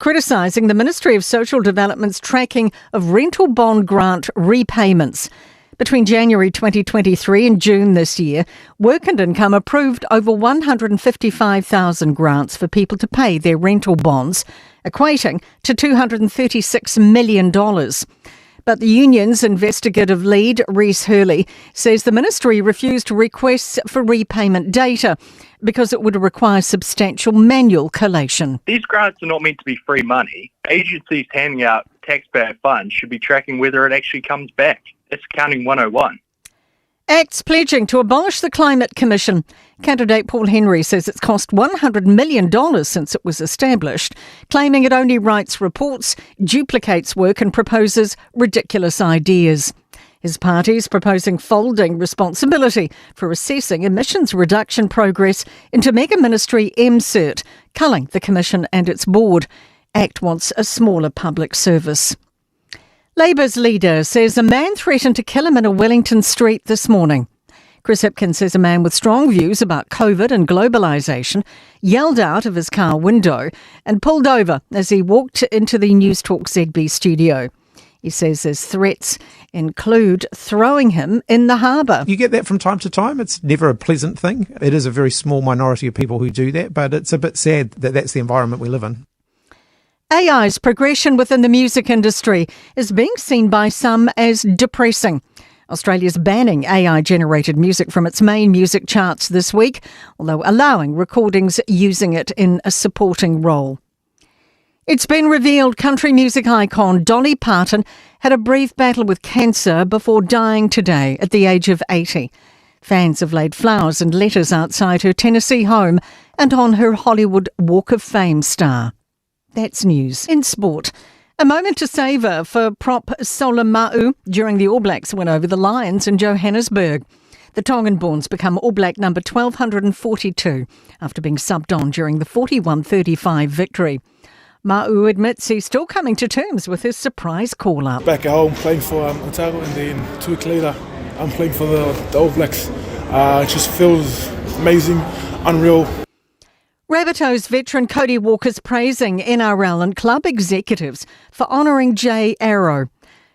Criticising the Ministry of Social Development's tracking of rental bond grant repayments. Between January 2023 and June this year, Work and Income approved over 155,000 grants for people to pay their rental bonds, equating to $236 million. But the union's investigative lead, Reece Hurley, says the ministry refused requests for repayment data because it would require substantial manual collation. These grants are not meant to be free money. Agencies handing out taxpayer funds should be tracking whether it actually comes back. It's accounting 101. ACT's pledging to abolish the Climate Commission. Candidate Paul Henry says it's cost $100 million since it was established, claiming it only writes reports, duplicates work, and proposes ridiculous ideas. His party's proposing folding responsibility for assessing emissions reduction progress into mega ministry MCERT, culling the commission and its board. ACT wants a smaller public service. Labour's leader says a man threatened to kill him in a Wellington street this morning. Chris Hipkins says a man with strong views about COVID and globalisation yelled out of his car window and pulled over as he walked into the Newstalk ZB studio. He says his threats include throwing him in the harbour. You get that from time to time. It's never a pleasant thing. It is a very small minority of people who do that, but it's a bit sad that that's the environment we live in. AI's progression within the music industry is being seen by some as depressing. Australia's banning AI generated music from its main music charts this week, although allowing recordings using it in a supporting role. It's been revealed country music icon Dolly Parton had a brief battle with cancer before dying today at the age of 80. Fans have laid flowers and letters outside her Tennessee home and on her Hollywood Walk of Fame star. That's news. In sport, a moment to savour for prop Solomon Ma'u during the All Blacks win over the Lions in Johannesburg. The Tongan Borns become All Black number 1242 after being subbed on during the 41-35 victory. Ma'u admits he's still coming to terms with his surprise call-up. Back at home playing for Otago, and then 2 weeks later I'm playing for the All Blacks. It just feels amazing, unreal. Rabbitohs veteran Cody Walker's praising NRL and club executives for honouring Jay Arrow.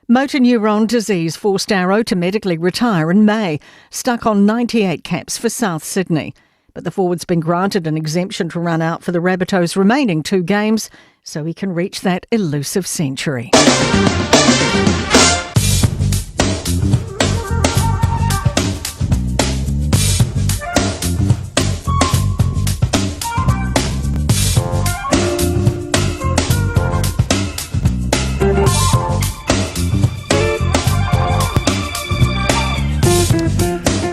Motor neuron disease forced Arrow to medically retire in May, stuck on 98 caps for South Sydney. But the forward's been granted an exemption to run out for the Rabbitohs' remaining 2 games so he can reach that elusive century.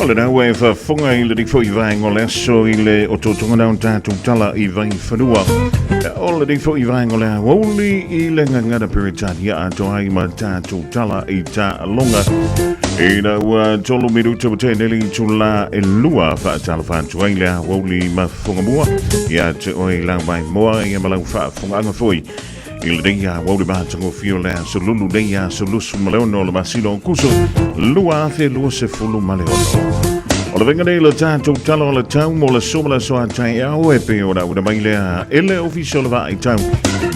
O lena ua e faafofoga i lenei foi vaega o le aso i le otootoga na o tatou tala i Vaifanua. O lenei foi vaega o le aoauli i le gagana Peretania atoa ai ma tatou tala i taaloga. Ina ua tolu minuta ua tea nei le itulā e lua faatalofa atu ai le aoauli mafofoga mua ia te oe lau maimoa ia ma lau faafofogaaga foi i lenei aoauli matagofie o le aso lulu nei aso 26 o le masina o Kuso 2026. O le vaiga nei le tatou tala o le tau mo le so ma le aso a taeao e pei ona auina mai lea e le Ofisa o le Vaai Tau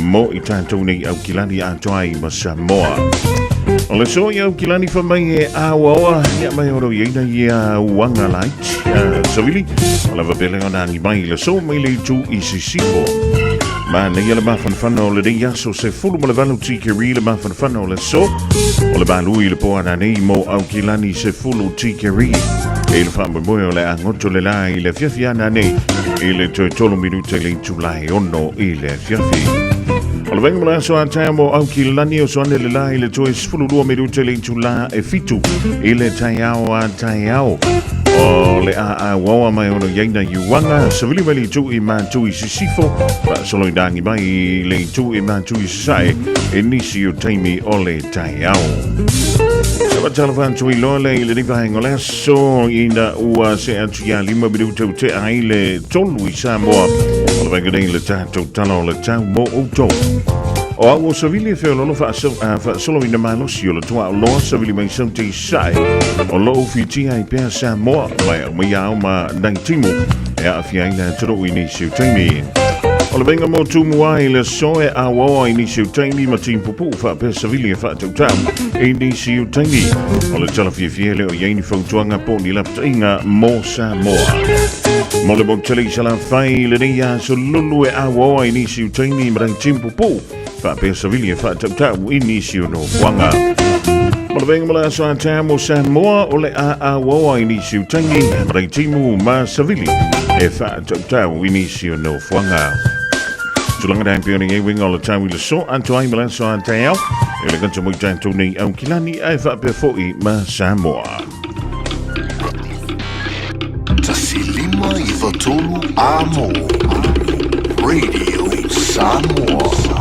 mo i tatou nei Aukilani atoa ai ma Samoa. O le so i Aukilani fa mai e aoaoa ia mai oro i eina ia uanga laiti savili o lava pele ona angi mai le so mai le itu i sisifo. Ma nei le mafanafana o lenei aso se fulu ma le valu tikeri le mafanafana o le so o le malu i le po ana nei mo Aukilani se fulu tikeri e le faamoemoe o le agoto le la i le afiafi ana nei i le toe tolu minuta i le itula e ono i le afiafi. O le vaega mo le aso a taeao mo Aukilani o soane le la i le toe 12 minuta i le itula e fitu i le taeao a taeao. O le a auaoa mai ono iaina i uanga, savili mai le itu i mātu i sisifo, faasolo i nangi mai i le itu i mātu i sasae, e nisi o taimi o le taeao. Sa faatalofa atu i loa le i lenei vaega o le aso ina ua se atu ia lima minuta u tea ai le tolu i Samoa. O le vaega nei le tatou tala o le tau mo outou. O au o Savili e feololo faasolo ina malosi o le tuaʻo loa Savili mai sau te sae o loo fitia ai pea Samoa mai au mai ao ma nai timu e aafia ai le atunuu i nisi o taimi. O le vaiga mo tumu ai le aso e auaoa i nisi o taimi ma timu pupuu faapea savili e faatautau i nisi o taimi. O le tala fiafia e le o i ai ni fautuaga po o ni lapataiga mo Samoa. Mo le motu i Salafai i lenei aso lulu e auaoa i nisi o taimi ma timu pupuu faapea savili e faatautau i nisi o nofoaga. Mo le vaiga mo le aso a taeao mo Samoa o le a auaoa i nisi o taimi ma timu ma savili e faatautau i nisi o nofoaga. Tulaga nei pei ona i ai uiga o le tau i le aso atoa ai ma le aso a taeao e le gata mo i tatou nei Aukilani ae faapea foi ma Samoa. 153 Amo Radio Samoa.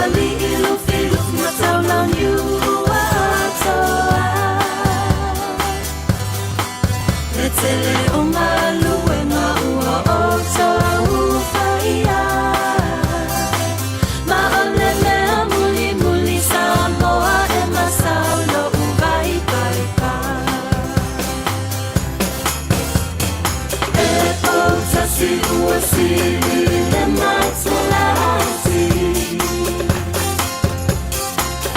alii Lufilufi ma Taulauniu ua atoa. Le tele o galuega ua outou faia. Ma o le mea mulimuli Samoa e masao lo'u vaipaipai. E poutasi ua sili le matulasi.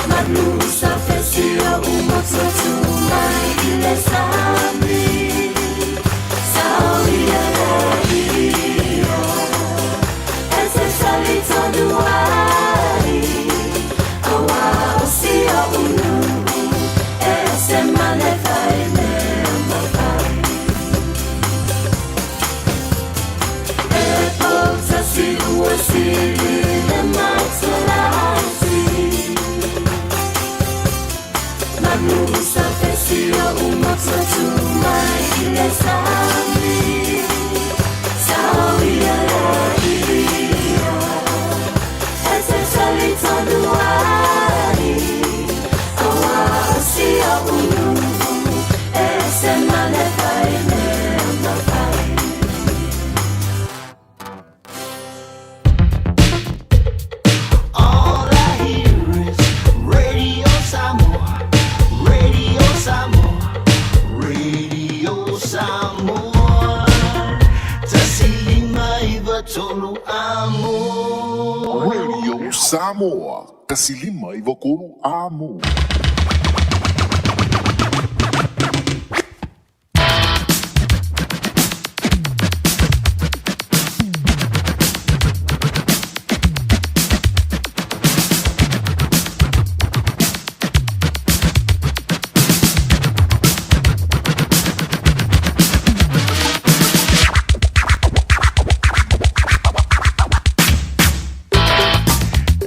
Manu sa fesia umotu mai i le sami. Sao ia ia. E te tali tonu ai. Aua o si o unu. E se male fai mea mafai. E poutasi ua sili le matulasi. Manu sa fesia umotu mai i le sami. Sao ia ia. E te tali tonu ai. Aua o si o unu. E se male fai mea mafai. All I hear is Radio Samoa, Radio Samoa, Radio Samoa. 159 amo. Radio Samoa, 159 amo.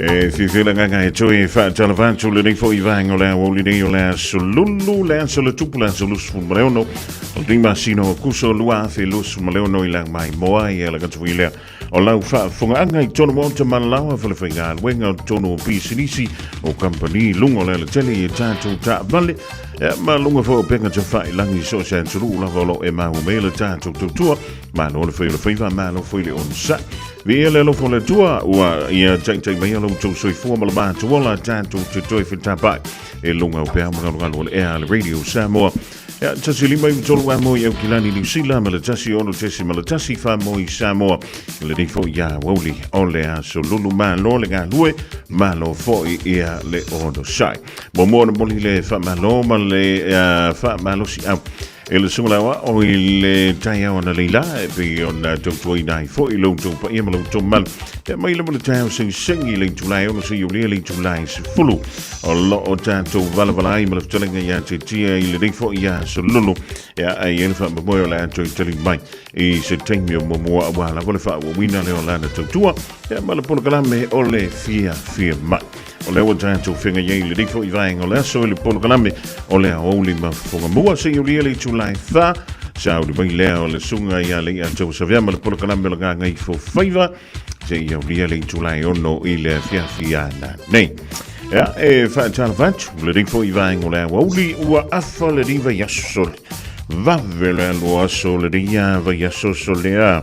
E fifila gaga e toe faatalava atu lenei fo'i vaega o le aoauli nei o le aso Lulu, le aso le Tupu, le aso 26 o le masina o Akuso 2026 i lau maimoa ia le gata lea o lau faafogaaga i tonu maota malalaoa falefaigaluega o tonu o pisinisi o kampani luga o le alatele i e tatou taavale ia ma luga foi o pega tafailagi so o se atunuu lava o loo e maua mai le tatou tautua. Malo le fai o le faiva, malo foi le onosai. Viia le alofa o le Atua ua ia taitai mai lo outou soifua ma le matuola tatou te toe fetapai e luga o peau magalugalu o le ea le Radio Samoa. Ia, 153 amo i Aukilani, Niu Sila, ma le 16.14 mo i Samoa. Le nei foi ia aoauli o le aso Lulu, malo le galue, malo foi ia le onosai. Muamua ona momoli le faamalo ma le faamalosiau e le susuga laoa o i le taeao analeila e pei ona tautuaina ai foi lo outou paia ma lo outou mamalu. Ia mai lava le taeao segisegi i le itula e 6 seia aulia le itula e 10 o loo tatou valavala ai ma le fetalaiga ia Tietia i lenei foi aso Lulu. Ia, ai e le faamoemoe o le a toe tali mai i se taimi o muamua aua lava le faaauauina lea o lana tautua ia ma le polokalame o le fiafia mai. O lea ua tatou feagai ai i lenei foi vaega o le aso i le polokalame o le aoauli ma fofogamua seia aulia le itula e 4. Sauli mai lea o le susuga ia Leiataua Savea ma le polokalame o le Gagaifo Faiva seia aulia le itula e 6 i le afiafi ana nei. Ia, e faatalofa atu lenei foi vaega o le aoauli ua afa lenei vaiaso. Vave le alu o aso lenei a vaiaso so lea.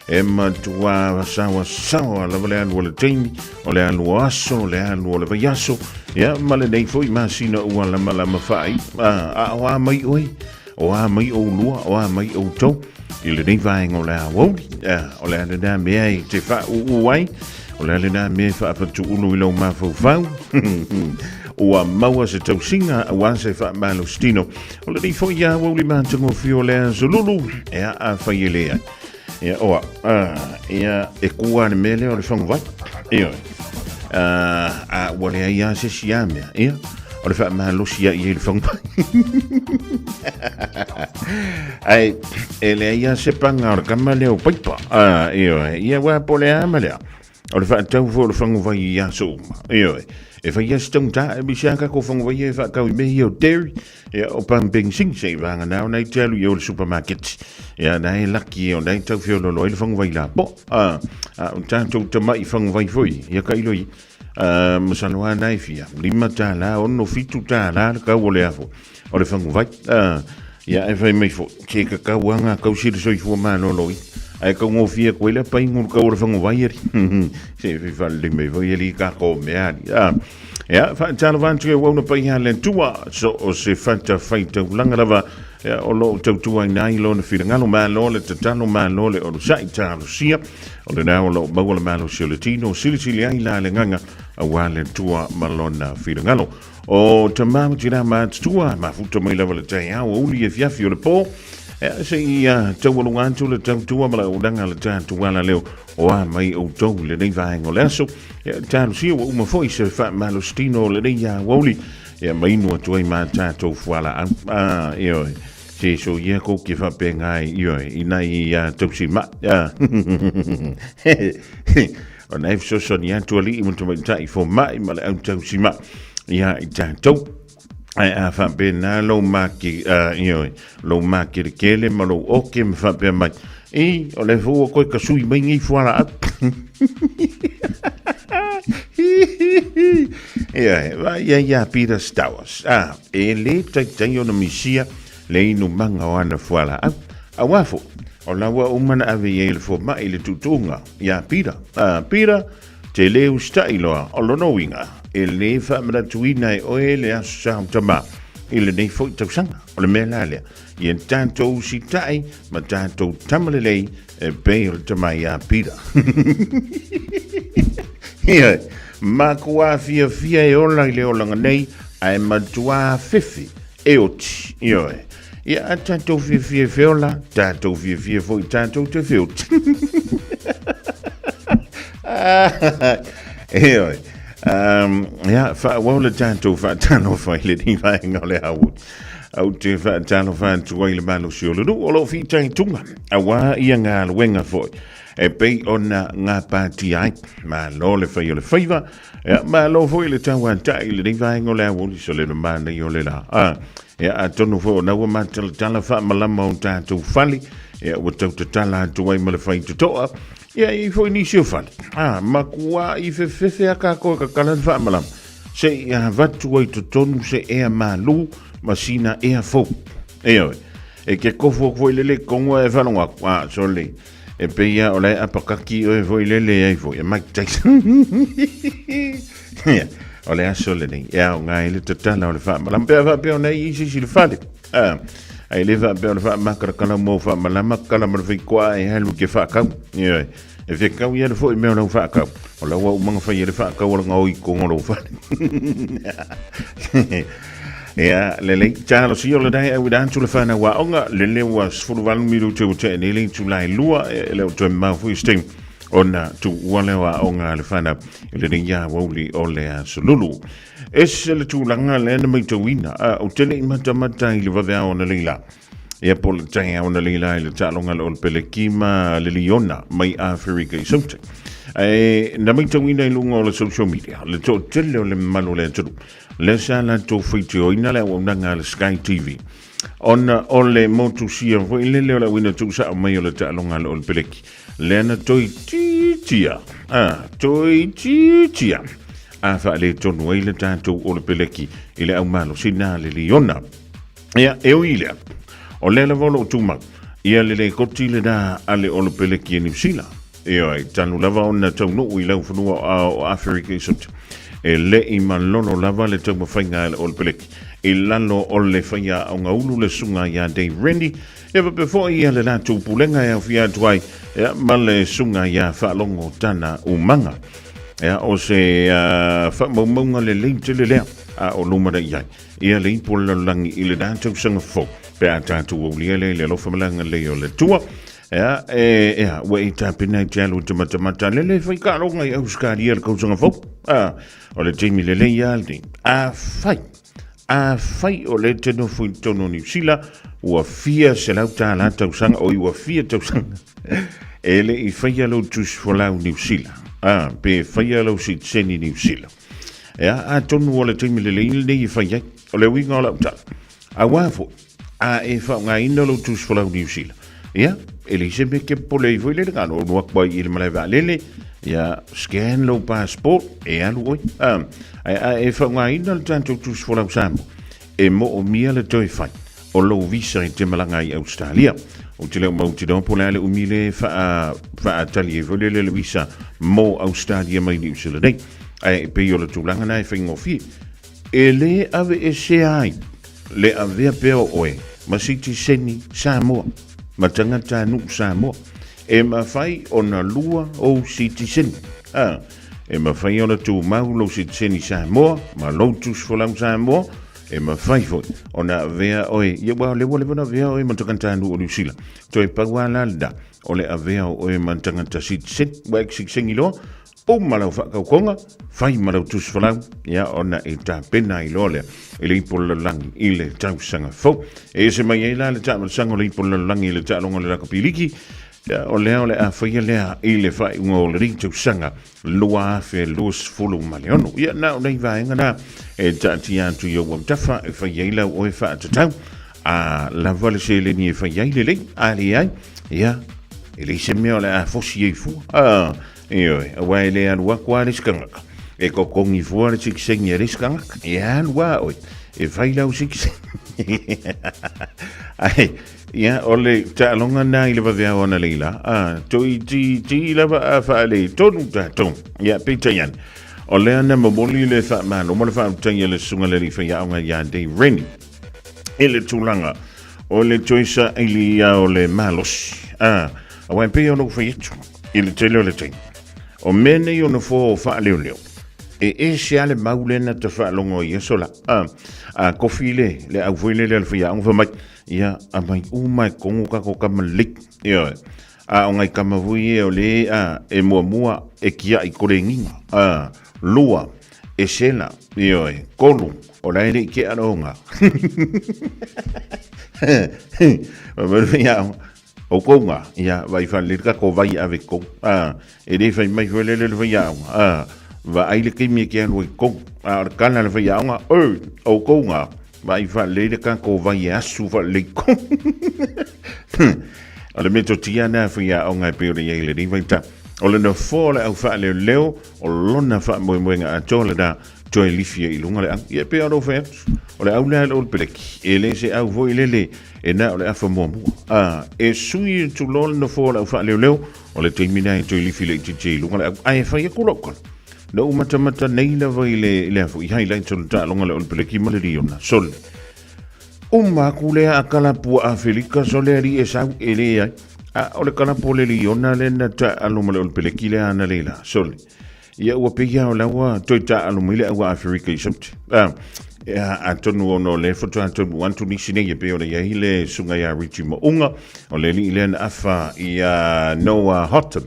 E matua sawasawa lava le alu o le taimi, o le alu o aso, le alu o le vaiaso, ia ma lenei foi masina ua lamalama faai, a o a mai oe, o a mai oulua, o a mai outou, i lenei vaega o le aoauli, o le a lena mea e te faauu ai, o le a lena mea e faafatuulu i lou mafaufau, ua maua se tausiga aua se faamalositino o lenei foi aoauli matagofie o le aso Lulu, ia afai e leai. Ia, oa, ia, e kū a le mea lea o le faguvai. Ioe. A ua leai lava se isi a mea. Ia, o le faamalosi a i ai le faguvai. Ai, e leai lava se paga o le kama lea o Paipa. Ioe, ia, ua po le a ma lea. O le faatau foi o le faguvai i aso uma. Ioe. E fai lava si taugata, e misi lava tatou faguvai ia e faatau i mea ia o dairy, ia o pumping sing se i vagana o nai te alu i o le supermarket. Ia na e laki e o nai tau feoloolo ai le faguvai lapoa. A o tatou tamai faguvai foi, ia tailo i. Masalo lava na e fia, $5, 6, $7 le tau o le afo, o le faguvai. Ia, e fai mai foi, se tatau lava ona tausi le soifua maloloina, ae taugofie atu ai le painu i le tau o le faguvai alii. Se fai faalelei mai foi alii tatou mea alii. Ia, faatalofa atu i auauna paia a le Atua, so o se fatafaitaulaga lava, ia, o lo o tautuaina ai lona finagalo, malo le tatalo, malo le onosai, talosia, o lena o lo o maua le malosi o le tino, silisili ai la le agaga, aua le Atua ma lona finagalo. O tama ma tina matutua, mafuta mai lava le taeao, uli afiafi o le po, ia, se i taualuga atu le tautua ma le auaunaga a le tatou alaleo, o a mai outou i lenei vaega o le aso. Ia, talosia ua uma foi se faamalositino o lenei aoauli, ia ma inu atu ai ma tatou fualaau. Ah, ioe, se so ia kou ke faapena ai, ioe, ina ia tausi mai. Ah. O na e fesoasoani atu alii ma tamaitai fomai ma le au tausi mai ia i tatou. Ae a faapena lou maki, ioe, lou makelikele ma lou oke ma faapea mai, i, o le fua koe ka sui mai nei fualaau. Ia, vai ia ia Peter Stowers. Ah, e le taitai ona misia le inumaga o ana fualaau. Auā foi, o la ua uma na ave i ai le fomai i le tuutuuga iā Peter. Ah, Peter, te le usitai loa, o lona uiga, e le faamanatuina e oe le Aso Sa o Tama i lenei foi tausaga. O le mea la lea, ia tatou usitai ma tatou tama lelei e pei o le tama iā Peter. Ia, matua fiafia e ola i le olaga nei, ae matua fefe e oti, ioe. Ia, a tatou fiafia e feola, tatou fiafia foi tatou te feoti. Ioe. Ia, faaauau le tatou faatalofa i lenei vaega o le aoauli. Ou te faatalofa atu ai i le malosi o le nuu o lo o fitaituga, auā ia galuega foi e pei ona gapatia ai. Malo le fai o le faiva, Ia, malo foi le tauatai i lenei vaega o le aoauli so le manaia o le la. Ah, ia, atonu foi ona ua matalatala faamalama o tatou fale, ia, ua tau tatala atu ai ma le fai totoa, ia, i foi nisi o fale. Ah, makuā i fefefe a kākou e kakala le faamalama, se i avatu ai totonu se ea malū ma sina ea fou. Ioe, e ke kofu aku foi lele kongo e faalogo aku, ah, sole, E pei lava o la e apakaki oe foi lele ai foi e Mike Tyson. Ia, o le aso lenei, e aoga ai le tatala o le faamalama. Pe a faapea ona i ai se isi i le fale. Ah, ai le faapea o le faamakarakala mo faamalama, kala ma le feikoa e alu ke faakau. Ioe, e fekau ia le foi mea o lau faakau. O lau au manga whai e le faakau o langa oi kongo lou fale. Ia, lelei, talosia o le dai au i atu le whanau aoga, lele ua 18 minute ua tea nei le itula e lua, e le o toe mamao foi se taimi ona tuua lea o aoga a le whanau i lenei aoauli o le aso lulu. Ese le tulaga lea na maitauina, a ou te le i matamata i le vaveao analeila. Ia po o le taeao analeila i le taaloga a le Olepeleki ma le Liona mai Aferika i Saute. Ae na maitauina i luga o le social media le toatele o le mamalu o le atunuu lea sa latou faitioina le auaunaga a le Sky TV ona o le motusia foi lele o le auina tuusao mai o le taaloga a le Olepeleki lea na toitiitia a toitiitia a faaletonu ai le tatou Olepeleki i le aumalosi na le Liona. Ia, e ui i lea, o lea lava o lo o tumau ia le lekoti lena a le Olopeleki e Niu Sila. Ioe, talu lava ona taunuu i laufanua o Aferika i Saute, e le i malolo lava le taumafaiga a le Olopeleki i lalo o le faiaoga ulu le susuga ia Dave Rennie, ia faapea foi ia le latou pulega e aofia atu ai ia, ma le susuga ia Faalogo Tana Umaga. Ia, o se faamaumauga lelei tele lea a o lumanai ai. Ia le ipu o le lalolagi i lena tausaga fou, pe a tatou aulia lea i le alofa ma le agalelei o le Atua. Ea, e, ea, ua e tapena i te alu i te matamata lele e fai kaaloga i Ausetalia le tausaga fou. A, o le taimi lelei lava lenei. Afai, afai o lea e te nofo i totonu o Niu Sila, ua fia $100 tausaga, oi ua fia tausaga, e le i faia lou tusi folau Niu Sila, a, pe faia lou sitiseni Niu Sila. Ea, atonu o le taimi lelei lenei e fai ai. O le uiga o lau tala, auā foi, a e faaaogaina lou tusi folau Niu Sila, ia, E leai se mea e te popole ai foi lele, na ona alu atu ai i le malae vaalele, ia scan lou passport, e alu oe. Ae a e faaaogaina le tatou Tusi Folau Samoa, e moomia le toe fai o lou visa e te malaga ai i Ausetalia. Ou te le o mautinoa po o le a le umi lea e faatali ai foi lele le visa mo Ausetalia mai Niu Sila nei. Ae pei o le tulaga lena e faigofie. E lē aveesea ai le avea pea o oe ma sitiseni Samoa, ma tagatanuu Samoa. E mafai ona lua ou sitiseni. A, e mafai ona tumau lou sitiseni Samoa ma lou tusi folau Samoa, e mafai foi ona avea oe, ia aua o lea ua leva ona avea oe ma tagatanuu o Niu Sila. Toe pau lava la lena o le avea o oe ma tagata sitiseni. Ua e sitiseni loa, Uma lau faakaukoga, fai ma lau tusi folau, ia ona e tapena ai loa lea i le ipu o le lalolagi i le tausaga fou. E ese mai ai la le taamalasaga o le ipu o le lalolagi i le taaloga o le lakapiliki, ia, o lea o le a faia lea i le faaiuga o lenei tausaga 2026. Ia, na o nei vaega na e taatia atu i ou autafa e fai ai lau oe faatatau. A lava le seleni e fai ai lelei, a leai, ia, e leai se mea o le a fosi ai fua. A, Ioe, aua e le alu atu lava le isi tagata e totogi fua le sitiseni a le isi tagata. E alu lava oe e fai lau sitiseni. Ae, ia, o le taaloga lena i le vaveao analeila, a, toeitiiti lava a faaletonu tatou. Ia, peitai ane, o lea na momoli le faamalo ma le faafetai a le Susuga i le Alii Faiaoga ia Dave Rennie i le tulaga o le toe sailia o le malosi. A, aua e pei ona ou fai atu, i le tele o le taimi. O mea nei o nofoa o faaleoleo, e ese lava le mau lea na ta faalogo ai i aso la. A, a kofi le, le au foi lele a le faiaoga fai mai, ia, aumai uma e kogo kako kama lelei. Ioe. A o ngai kama foi ia o le a, e muamua e kiaʻi kolegiga. A, lua, e sela. Ioe. Kolu, o la e le i tea loga. Fai mai le faiaoga, Outou ngā, ia, vai whalele ka ko vai ave kou. A, e le whai mai whalele le whaiaonga. A, vaai le keimi e ke alu ai kou. A, o le kana le whaiaonga, e, outou ngā, vai whalele ka ko vai e asu whalele i kou. O le metotia nā whaiaonga e pei ona i ai lenei vaitau. O le nofoa o le au whaaleoleo, o lona whaamoemoenga atoa lena, toe lifi ai i luga le au. Ia e pei ona ou fai atu, o le au lea e le Olopeleki, e le se au foi lele e na o le afa muamua. A, e sui atu loa le nofoa o le au faaleoleo, o le taimi lea e toe lifi laitiiti ai i luga le au, ae fai atu lau tala. Na ou matamata nei lava i le, i le afu, i highlights o le taaloga a le Olopeleki ma le Liona. Sole. Uma aku lea a kalapu a Afelika, sole alii e sau, e leai. A, o le kalapu o le Liona lea na taalo ma le Olopeleki lea analeila. Sole. Ia ua pei lava o la ua toe taaalo mai le au a Aferika i Saute. Ah, ia, atonu ona o le faatoa taunuu atu nisi nei e pei ona i ai le susuga ia Richie Maunga, o le alii lea na afa ia Noah Hotham.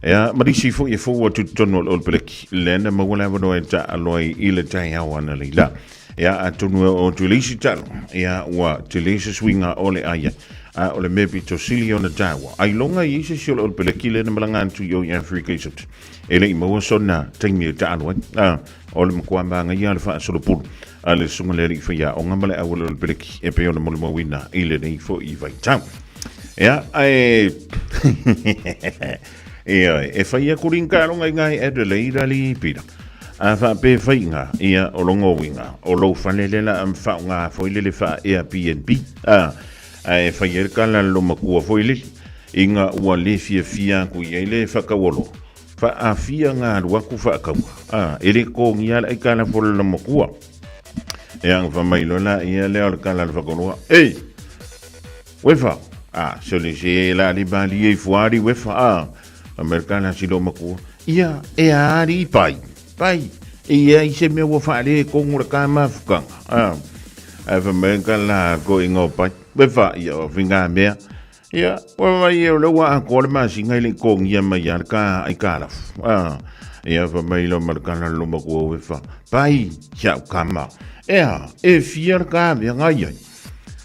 Ia, ma nisi foi e fou atu i totonu o le Olopeleki, lea na maua le avanoa e taaalo ai i le taeao analeila. Ia, atonu e oo atu i le isi talo, ia, ua tele se suiga o le ai ai. A o le mea pito sili ona taua, ailoga i ai se isi o le Olopeleki lea na malaga atu i o i Aferika i Saute. E le i maua sona taimi e taalo ai. A, o le matua māngaia le faasolopulu a le susuga i le alii faiaoga ma le auala o le peleki e pei ona molimauina i lenei foi vaitau. Ia, ae... Ia, e fai aku ringa i ngai Adelaide ali pira. A wha pe whainga, ia o longo winga, o lou whale lela am whaonga foi lele wha Airbnb. A, a e whai e kala lo makua foi lele. I nga ua le fiafia aku i ai le whakauolo. Wha awhia ngā alu aku whakaua. A, e le kōngi ala i kala fo le makua. E ang wha mai lola ia lea o le kala le whakoloa. Ei! Wefa! A, se le se la li bali e fuari wefa. A, Amerikana si lo makua. Ia, e a ari pai. Pai. E ia i se mea ua whaare e kongo le kā mafukanga. A, a wha mai ka la ko ingo pai. Wefa, ia o whinga mea. Ia, ua vai e o le ua akoa le masinga i le kongia mai a le ka ai ka rafu. A, ia wha mai lo markana lo makua wefa. Pai, ia u kama. Ea, e fia le ka mea ngai ai.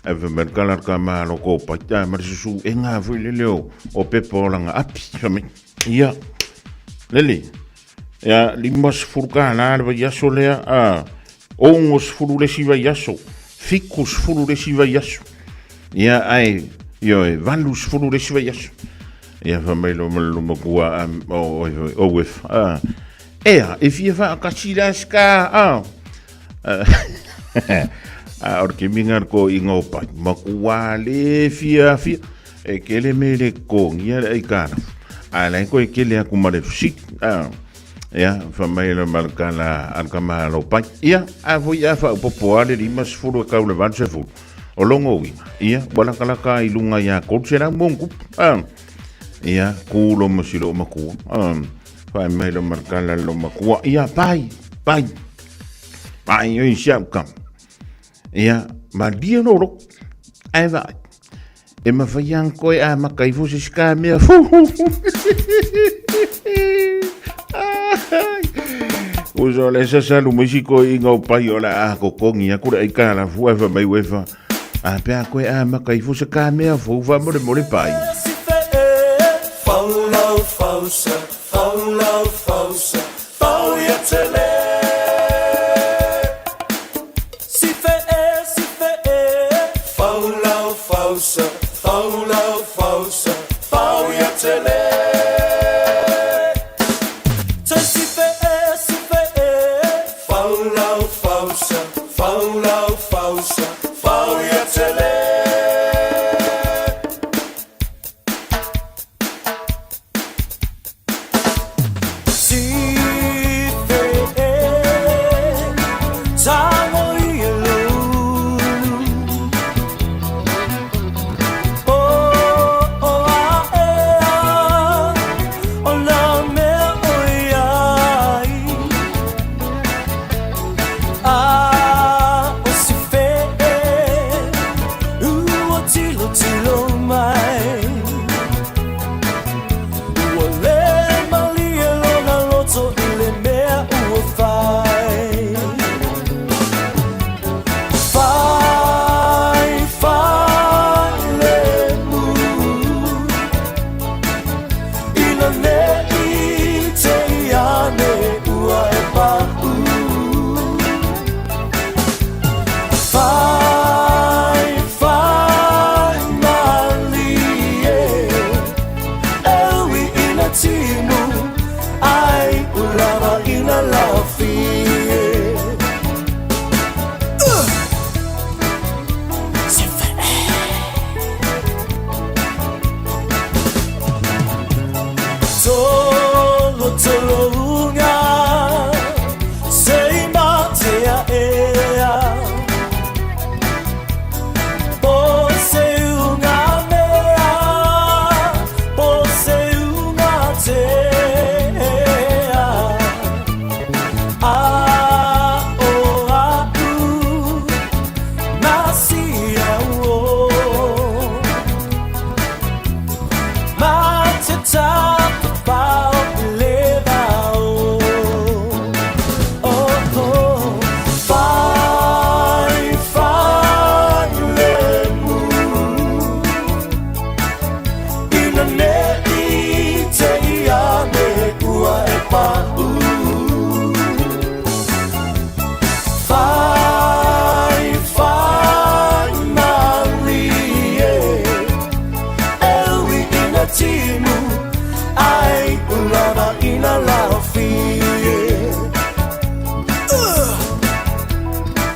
E wha mai kala ka malo ko pai tā mara susu e ngā fui le leo o pepa o langa api. Wha mai, ia, lele, ia, 50 ka la le vai aso lea, a, 60 le si vai aso, 70 le si vai aso. Ia, ai, Ioe, 80 le isi vaiaso. Ia fai mai loa ma le matua o OF. Ea, e fia whaakasi la ska, a. A o le keminga le ko inga o pai. Makua le fia fia. E kele me le kongia le aikara. A lai ko e kele aku ma le fusiki. A. Ia, fa mai le malakala al ka malo pai. Ia, a foi a fa upopo a le 50 e kau le 80. O longo uiga. Ia, ua lakalaka i lunga ia kolu se lau mongu. A. Ia, ku lo masilo makua. A. Fa mai le malakala lo makua. Ia, pai, pai. Pai oi siau ka. Ia, ma lia lo lo. Ai vai. E mawhai ang koe a makai fo se ska mea fu. O so le sa sa lu misi ko i ngau pai o la a kokongi a kura i ka la fu e fa mai wefa. A pea koe a makai fo se ka mea fu fa more more pai.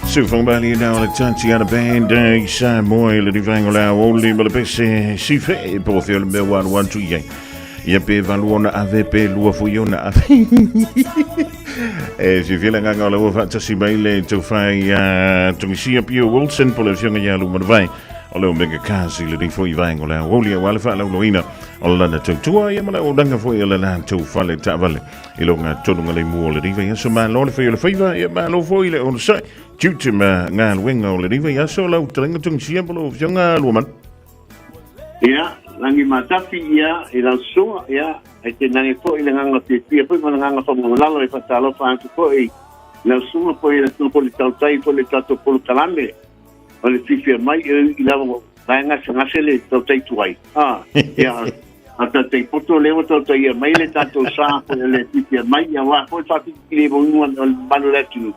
Sufang Bali na le Tatiana Band i Samoa i le rivaingo la oli ma le pese sife po feo le mea walu atu i ai. Ia pe valu ona ave pe lua fui ona ave. E si fila nganga o le ua whaatasi mai le tauwhai a Tungisia Pio Wilson po le fionga ia lu manawai o le Omega Cars i le rifo i vaengo la oli a wale whaalauloina o lana tautua ia ma le oranga foi o le la tau whale taavale i lo ngā tonunga le mua o le riva i aso malo le whai o le whaiva ia malo foi le ono sai tiute ma ngā luenga o le riva i aso lau talenga Tungisia po le fionga lua man. Ia, langi matafi ia i lau susuga, ia, ai te nani foi le nganga fiafia foi ma le nganga whamangalalo e whatalofa atu foi i lau susuga foi le susuga foi le tautai foi le tatou polokalame o le fiafia mai e i lava vae gasegase le tautai tuai. Ah, ia, a tautai poto le ua tautai ia mai le tatou sa foi o le fiafia mai ia wā foi whawhiti le mo ingoa o le mamalu o le atunuu.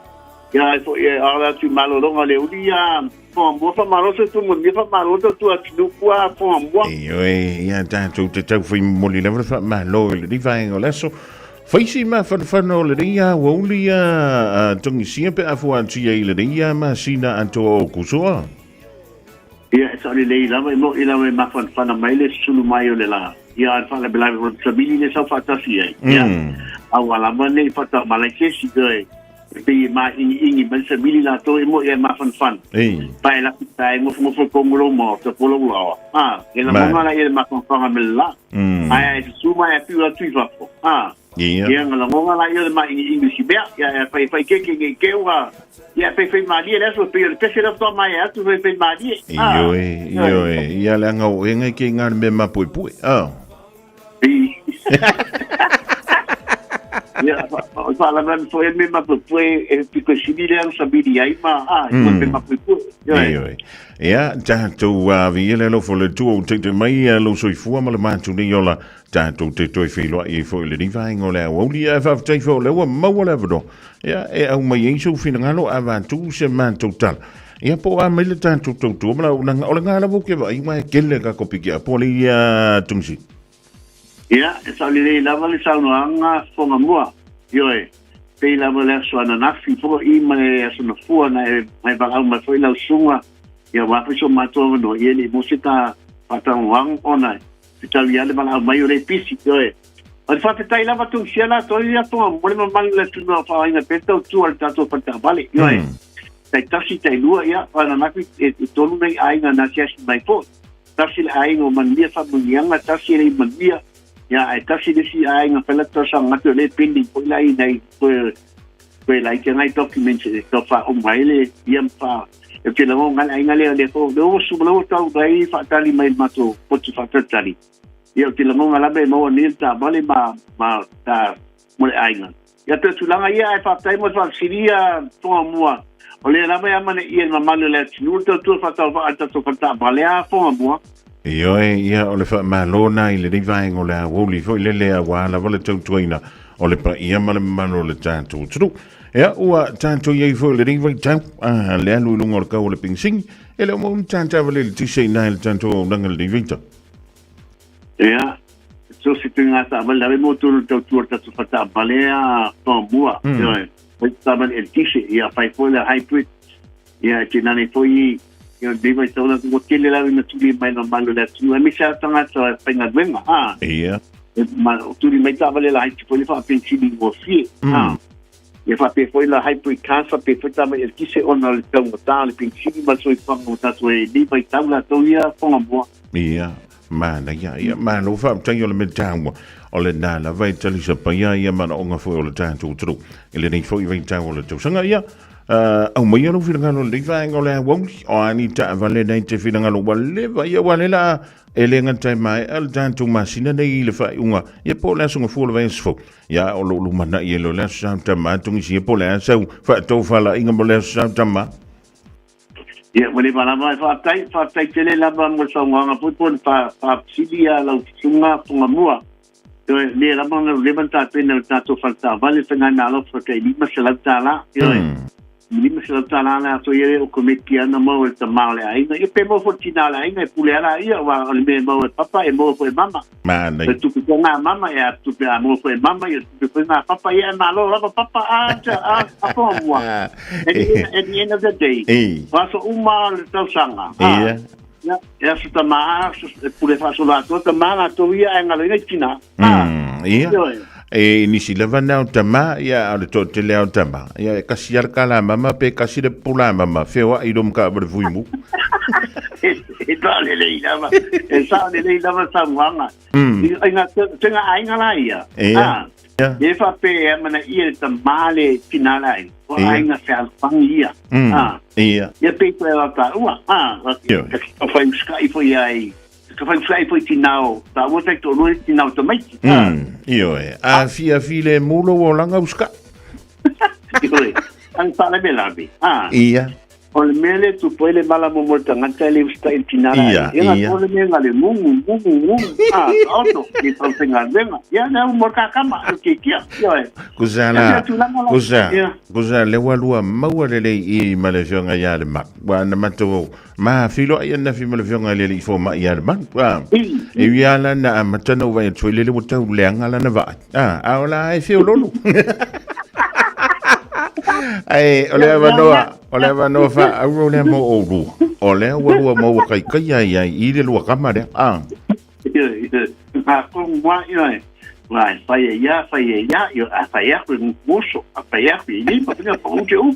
Ia ai foi e ala atu i malologa le uli ia Whangamua whamalo se tu mo mia whamalo te tu atu kua whangamua. Ioe, ia tātou te tau whai moli lava le whaamalo i le rivaenga o le aso. Whaisi ma whanawhana o le reia, wauli a tongisia pe afu atu ia i le reia ma sina atoa o kusoa. Ia, e saole lei lava, e mo'i lava e mafanafana mai le sulu mai o le lā. Ia, a le faalavelave o le samili le sau faatasi ai. Ia, a ua lava nei faatamalai se isi, ioe, e pei e māʻigiʻigi mai le samili latou e mo'i ai e mafanafana. Pa e lafi ta e gofogofo i kogu lou maota po o lou laoa. A, e lagona la ia le mafanafana me le lā. Ae a e susū mai a piu atu i fafo. A, Ia, na lagona la ia o le māʻigiʻigi o si mea. Ia, e fai fai keke nei keu a, ia, fai fai mālie le aso, pei o le pese lea faatoa maea atu, fai fai mālie. Ah. Ioe, ioe, ia le anga o enga ke ngā me mapuepue. Ah. Ia, o whaalama fo e me mapuepue e piko sili le ang sabili ai ma, ah, mm. me mapuepue. Ioe. Ia, tātou avi ele lo fo le tua o tete mai lo soifua ma le mātu nei ola Tātou te toe wheiloai ai foi le rivaenga o le aoauli ae faafetai foi o lea ua maua le avanoa ia e au mai ai sou finagalo a vātū se mātou tala. Ia po o a mai le tātou tautua ma la unanga o le ngā lava o ke vaai ua e kele ka kopi ki a po le ia tungsi. Ia, e saolelei lava le saunoaga fofoga mua. Ioe, pei lava le aso ananafi fo'i ma le aso nafua na e na e valaau mai foi lau susuga, ia aua foi so matou avanoa, ia e le i maua se ta faatauaga ona e tau ia le valaau mai o le pisi, ioe. O le faafetai lava tungisia latou ia tonga mo le mamalu le atunuu a whaoinga pe tau tua le tātou whataavale, ioe. Tai tasi, tai lua, ia, whananafi e, e tolu nei aiga nā siasi mai po. Tasi le aiga o manuia whamungianga, tasi le i manuia, ia, ai tasi le si aiga whaila tau sa ngatu le pending po ila i nei, koe, koe lai te ngai documents e tau wha o mai le, ia mwha, e te lango ngai aiga lea le fo, le o su le o tau ngai whaatali mai le mato potu whaatatali. Ia o te lango ngā lame maua ni ta vale ma, ma ta mo le aiga. Ia te tulaga ia ai whaatai mo whaafisiria tonga mua. O le lava ia mana ia mamalu le atunuu le tautua whaatau wha tatou whataa vale a fonga mua. Ioe, ia o le whaamalo na i le rivaenga o le aoauli foi lele a wā lava le tautuaina o le paia ma le mamalu o le tātou atunuu. Ia, ua tātou i ai foi le rivai tau, a le alu i lunga o le kau o le pingsing, e le o mau ni tātāwa le le tise i nā i le tātou aulanga le rivai tau. Ia, so se te ngā tā vale, mo tōnu tau tua tatu whata vale a wha mua. Ia, whai tā vale e tise, ia whai foi le hybrid, ia te nane foi i, ia rivai tau la, ko tele lau ina tuli mai no malu le atu, e misa tangata e whainga duenga, a. Ia. E ma, tuli mai tā vale la hai te foi le wha pensili mo fie, a. Ia faapea foi la hybrid cars, faapea foi tā mai e tise ona le taugata, le pensili ma le soifuaga o tātou e nei vaitau latou ia whangamua. Ia, mana ia, ia, malo faafetai o le mea taua, o le nā lava e talisa paia ia manaoga foi o le tātou atunuu. I lenei foi vaitau o le tausaga, ia, au mai lou finagalo i lenei vaega o le aoauli, o a ni taavale nei te finagalo ua leva ia ua le la e le gata e maea le tātou masina nei i le faaiuga, ia po o le aso gafua o le vaiaso fou. Ia o lou lumanai e lo le aso sau tama tungisi e po le aso faatofalaiga mo le aso sau tama. Ia, ua leva lava e faafetai, faafetai tele lava mo le saunoaga foi po o le faafesili a lau susuga Tongamua. Ioe, lea lava na leva na tapena e le tatou fale taavale le faigamalo tai $500. Ioe. $500 le aso ia le o komiti ana maua e le tama o le aiga. Ia pe maua foi le tina o le aiga e pule ala ia, aua o le mea e maua e papa e maua foi e mama. Manaia. E tupe foi ngā mama, e a tupe a maua foi e mama, ia tupe foi ngā papa, ia e malo lava papa a, a, a whangamua. At the end, at the end of the day, E. o aso uma o le tausaga. Ia. Ia, e aso tama a, aso, e pule whaasolo atoa, tama latou ia ae ngalo ina i tina. Ia. Ioe. E nisi lava na o tama, ia o le toatele o tama. Ia e kasi ala ka la mama pe kasi le pula mama, wheoa i rom ka wale fuimu. E tā le lei lava, e sa le lei lava sa muanga. I ngā tenga ainga la ia. Ia. Ia. E wha pe e mana ia le tama le tina la i. O ainga se alfangi ia. Ia. Ia pe koe la ta ua. Ioe. O whai uskai fo ia i. Ka whai uskai fo i tinao. Ta ua tai tō rua i tinao tamaiti. Ioe. A fia file mulo o langa uska. Ioe. Ang whalame lawe. Ia. O le mea le tupu ai le mala mo le tagata e le usitai i le tina la Ia, ai. Ia ia. o le mea le mugu, mugu, mugu. Ah, oto, i faufaigāluega. Ia, le au mo le kakama, o ke kia. Ia, e. Kusa Ia, la, pei o tulaga la. kusa, Ia. kusa le ua lua maua lelei i ma le afioga ia le malu. Ua na matou ma feiloai anafi ma le afioga i le alii fomai ia le malu. Ah, e ui lava la na amata ona ou vaai atu ai lele ua tau leaga lana vaai. Ah, a o la e feololo. Ae o le avanoa, o le avanoa faaauro lea mo oulua. O lea ua lua maua kaikaia ai ai i le lua kama lea. Ah. Ia, ko mua, ia, wa fai e ia, fai e ia, ia, a fai aku e muso, a fai aku e lima, fai aku e u.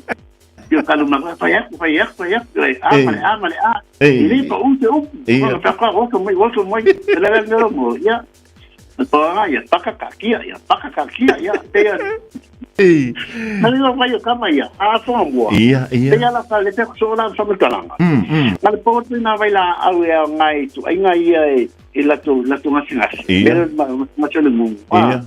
Ia kalu ma fai aku, fai aku, fai aku, a ma le a ma le a. I lima u te u. Ko ka ka o mai, o mai, le le le mo, ia. Toa ia paka ka kia, ia paka ka kia, ia te ia. Na le mai o kama ia, a fo mua. Ia, ia. Te ia la ka le te so la sa talanga. Na le po tu na vai la au e ngai tu ai ngai ia e i la tu ngasi ngasi. Ia. Me ma ma tele mu. Ia.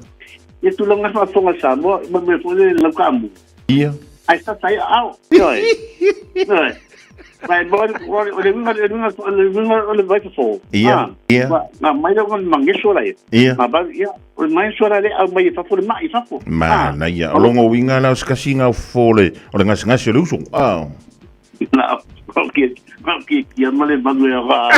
Ia tu longa fa fonga sa mo ma me fo le la ka mu. Ia. Ai sa sai au. Oi. Oi. Mai bo o le winga le winga le winga o le vai fo. Ia, ia. Ma mai lo mangeso la ia. Ia. Ma ba ia o le mai so la le au mai fa fo le mai fa fo. Ma na ia, o longo winga la o sekasiga o fofo o le o le gasegase o le uso. Ah. Na o ke o ke ia ma le malu ia va.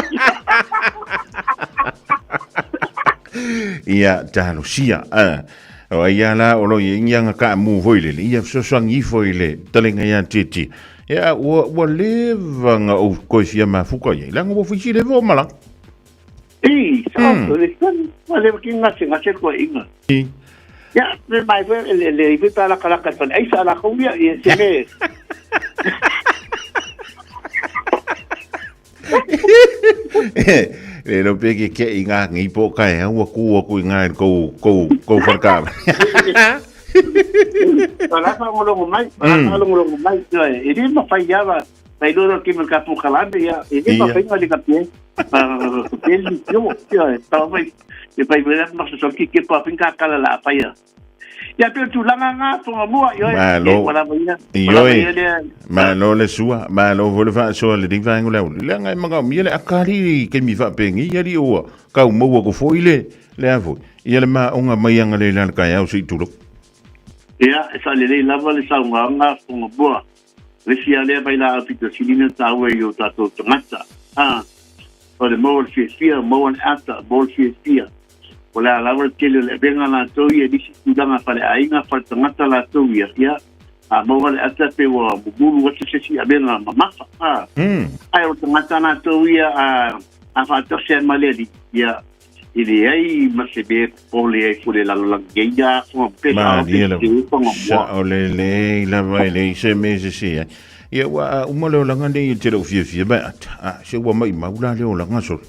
Ia talosia. Ah. O ai ia la o lo ia inga ka mu foi le ia fesoasoani ifo i le talega ia titi. Ia ua ua leva nga ou koe fia mafuka ia. Langa ua fuisi le vo mala. I, sa o le san, ma le ki ngase ngase ko inga. Ia, me mai fe le le i pa la kala ka ai sa la ko ia ia se me. Le lo pe ke ke i ngā ngi po kai ha ua ku aku i ngā kou kou kou wharka. La fa ngolongo mai, la fa ngolongo mai. E le ma fai ia va. Mai lo ki me ka pu kalande ia, e le ma fai ngali ka pie. Pie li yo, ia, ta mai. E pai me ma so ki ke pa finka kala la fa ia. Ia pe tu langa nga fonga mua ia. Malo. Wala mai ia. Ioe. Malo le sua, malo fo le faasoa le ding vaenga o le auli. Leaga e manaomia le akali i taimi faapenei alii ua kau maua atu foi le le a foi. Ia le maoga mai agalelei la le taeao se i tulou. Ia, e saalelei lava le saunoaga fonga mua. Le isi lava lea vailaau pito sili ona taua i o tatou tagata. A, o le maua o le fiafia, maua le ata, maua le fiafia. O le a lava le tele o le avega latou ia i nisi tulaga faleaiga, faletagata latou ia, ia, a maua le ata pe ua mumulu atu se isi avega mamafa. A, ae o le tagata latou ia a, a faatasi ai ma le Alii, ia, e leai ma se mea e popole ai foi le lalolagi ai ia afoga pe sa o Malie pe lava. se fonga mua. Sao lelei lava e leai se mea e sese ai. Ia ua uma le olaga nei e te lou fiafia mai ata. A, se ua maimau la le olaga solo.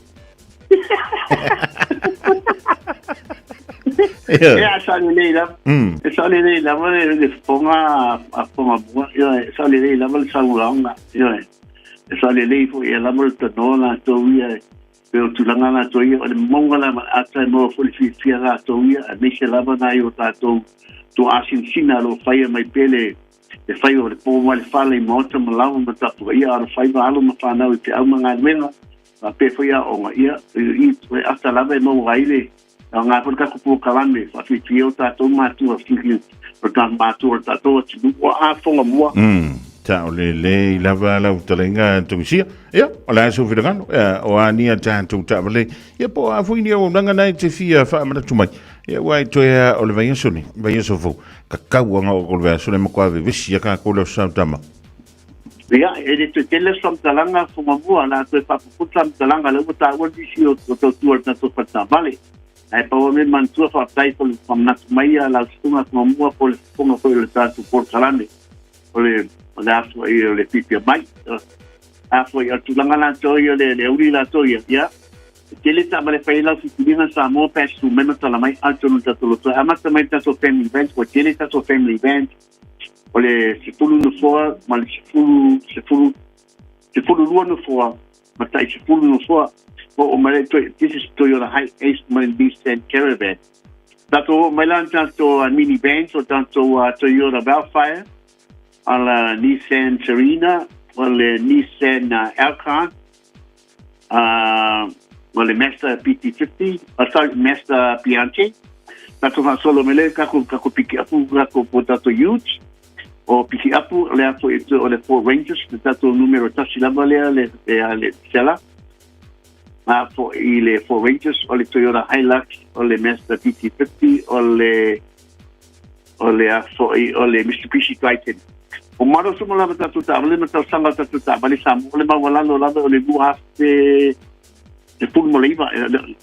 Ia. Ia, sa lelei lava. E sa lelei lava le le fofoga a fonga mua. Ia, e sa lelei lava le saunoaga. Ia, e sa lelei foi ia lava le tanoa latou ia pe o tulaga latou ia o le mauga la ma le ata e maua foi le fiafia latou ia aemaise lava nai o tatou tuaasinasina o lo o faia mai pea le le fai o le po ma le fale i maota ma laoa ma tapuaia alofaiva alo ma fanau i feau ma galuega faapea foi aoga ia i le ata lava e maua ai le aoga foi le tatou polokalame e faafiafia o tatou matua o tatou matua o le tatou atunuu o afoga mua. Sao lelei lava lau fetalaiga Tungisia. Ia, o le a sou finagalo, ia, o a ni a tatou taavale, ia po o a foi ni auaunaga na e te fia faamanatu mai. Ia, ua e toe a o le vaiaso nei, vaiaso fou, ka kau anga o ko le vaiaso le matua vevesi ia kākou le aso tama. Ia, e le toe tele se faamatalaga Fogamua, o le a toe faapuputa faamatalaga lea ua taua nisi o tautua o le tatou faletaavale. Ae pau lava mea manatua faafetai po o le faamanatu mai a lau susuga Fogamua po o le fofoga foi o le tatou polokalame o le o le a foi o le fiafia mai. A foi o le tulaga latou ia o le auli latou ia, ia, e tele taavale e fai ai lau filifiliga Samoa pe a susu mai ma tala mai atonu i le tatou loto. E amata mai i le tatou family vans, ua tele tatou family vans. O le 10 nofoa ma le 10, 10, 12 nofoa ma tai 10 nofoa. O mai le toi, this is Toyota Hi-Ace ma le Nissan Caravan. Tatou oo mai la tatou minivans o tatou Toyota Vellfire, ala Nissan Serena, o le Nissan Alcon, o le Mazda BT50, sorry, Mazda Biante. Tatou faasolo mai lea kako kako pikiapu kako po tatou ute o pikiapu le a foi o le Ford Rangers le tatou numero tasi lava lea le le le sela a fo i le Ford Rangers o le Toyota Hilux o le Mazda BT50 o le o le a foi o le Mitsubishi Triton. O maro suma lava tatou taavale ma tausaga o tatou taavale Samoa o le maualalo lava o le 2019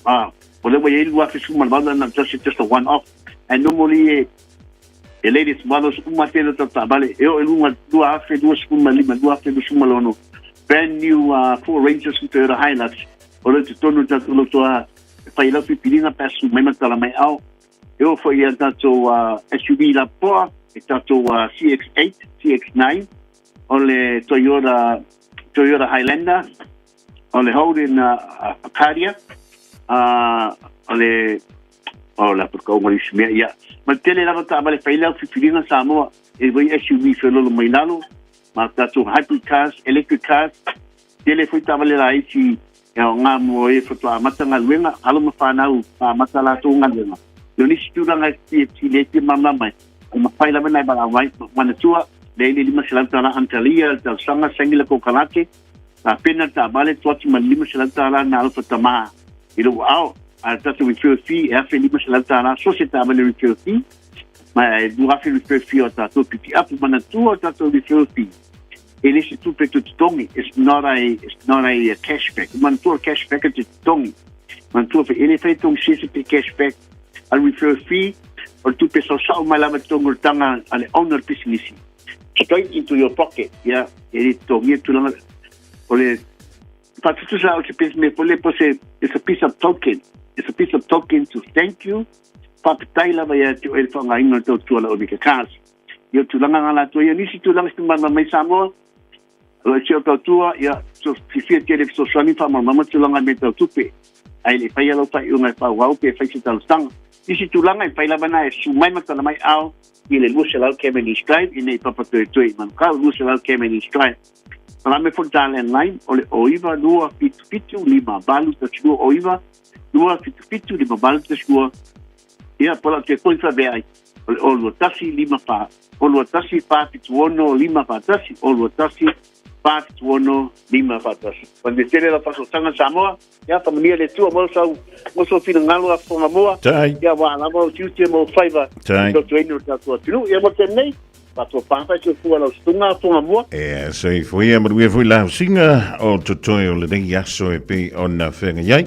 a o lea ua i ai 2018 na just a one off and normally e e latest models uma tele o tatou taavale e oo i luga 2025 2026 brand new Ford Rangers ma Toyota Hilux o lea i totonu o tatou lotoa e fai lau filifiliga pe a susu mai ma tala mai ao E oo foi ia tatou SUV lapoa, e tatou CX-8, CX-9, o le Toyota, Toyota Highlander, o le Holden Acadia, o le o le apakauga o le isi mea, ia. Ma le tele lava taavale fai lau filifiliga Samoa, e vai SUV feololo mai lalo, ma tatou hybrid cars, electric cars, Tele foi taavale laiti e aoga mo e faatoa amata galuega, alo ma fanau fa amata latou galuega. I o nisi tulaga e fia le fia malamalama ai, e mafai lava ona e valaau mai, manatua, leai le $500 Antalia le tausaga, saini le kokalate, tapena le taavale, tuu atu ma le $500 na alofa tama i lou aao, a le tatou referral fee e $1,500 so se taavale referral fee, ma e $2,000 referral fee o tatou pikiapu, manatua o tatou referral fee. E le se tupe te totogi, it's not a, it's not a cashback. Manatua le cashback e te totogi. Manatua foi, e le fai tongi se se te cashback. A referral fee, o le tupe saosao mai lava totonu o le taga a le owner o le pisinisi. Straight into your pocket, ia, e le totogia tulaga. O le whatutusa o se pesi po le po se, it's a piece of token. It's a piece of token to thank you. Whakatai lava ia te oe le whangainga o tau tuala o Mika Cars. Ia tulaga nga latou ia nisi tulaga se mana mai Samoa o le tio tautua ia so fifia tele fesoasoani faamalamalama tulaga me tau tupe ai le fai lau faaiuga e faaauau pe fai se talosaga nisi tulaga e fai lava na e su mai ma tala mai ao i le 200 Cavendish Drive ina i Papatoetoe i Manukau 200 Cavendish Drive Palame fo ta landline o le 09 277 5812 09 277 5812 Ia, po lau te koi whawea ai. O le 0 2 1 5 4, 0 2 1 4 7 6 5 4 1, 0 2 1 4 7 6 5 4 1. Pa me tele la whakatanga Samoa, ia whamania le tua mo sau, mo sau whina a whanga moa, ia wā lama o tiute mo whaiva, Tai. tō tuainu o tātua tunu, ia mo tēnei, tātua pāwhai te fua lau stunga a whanga moa. E sei foi e manuia foi lau singa o totoe o lenei aso e pei ona whenga iai.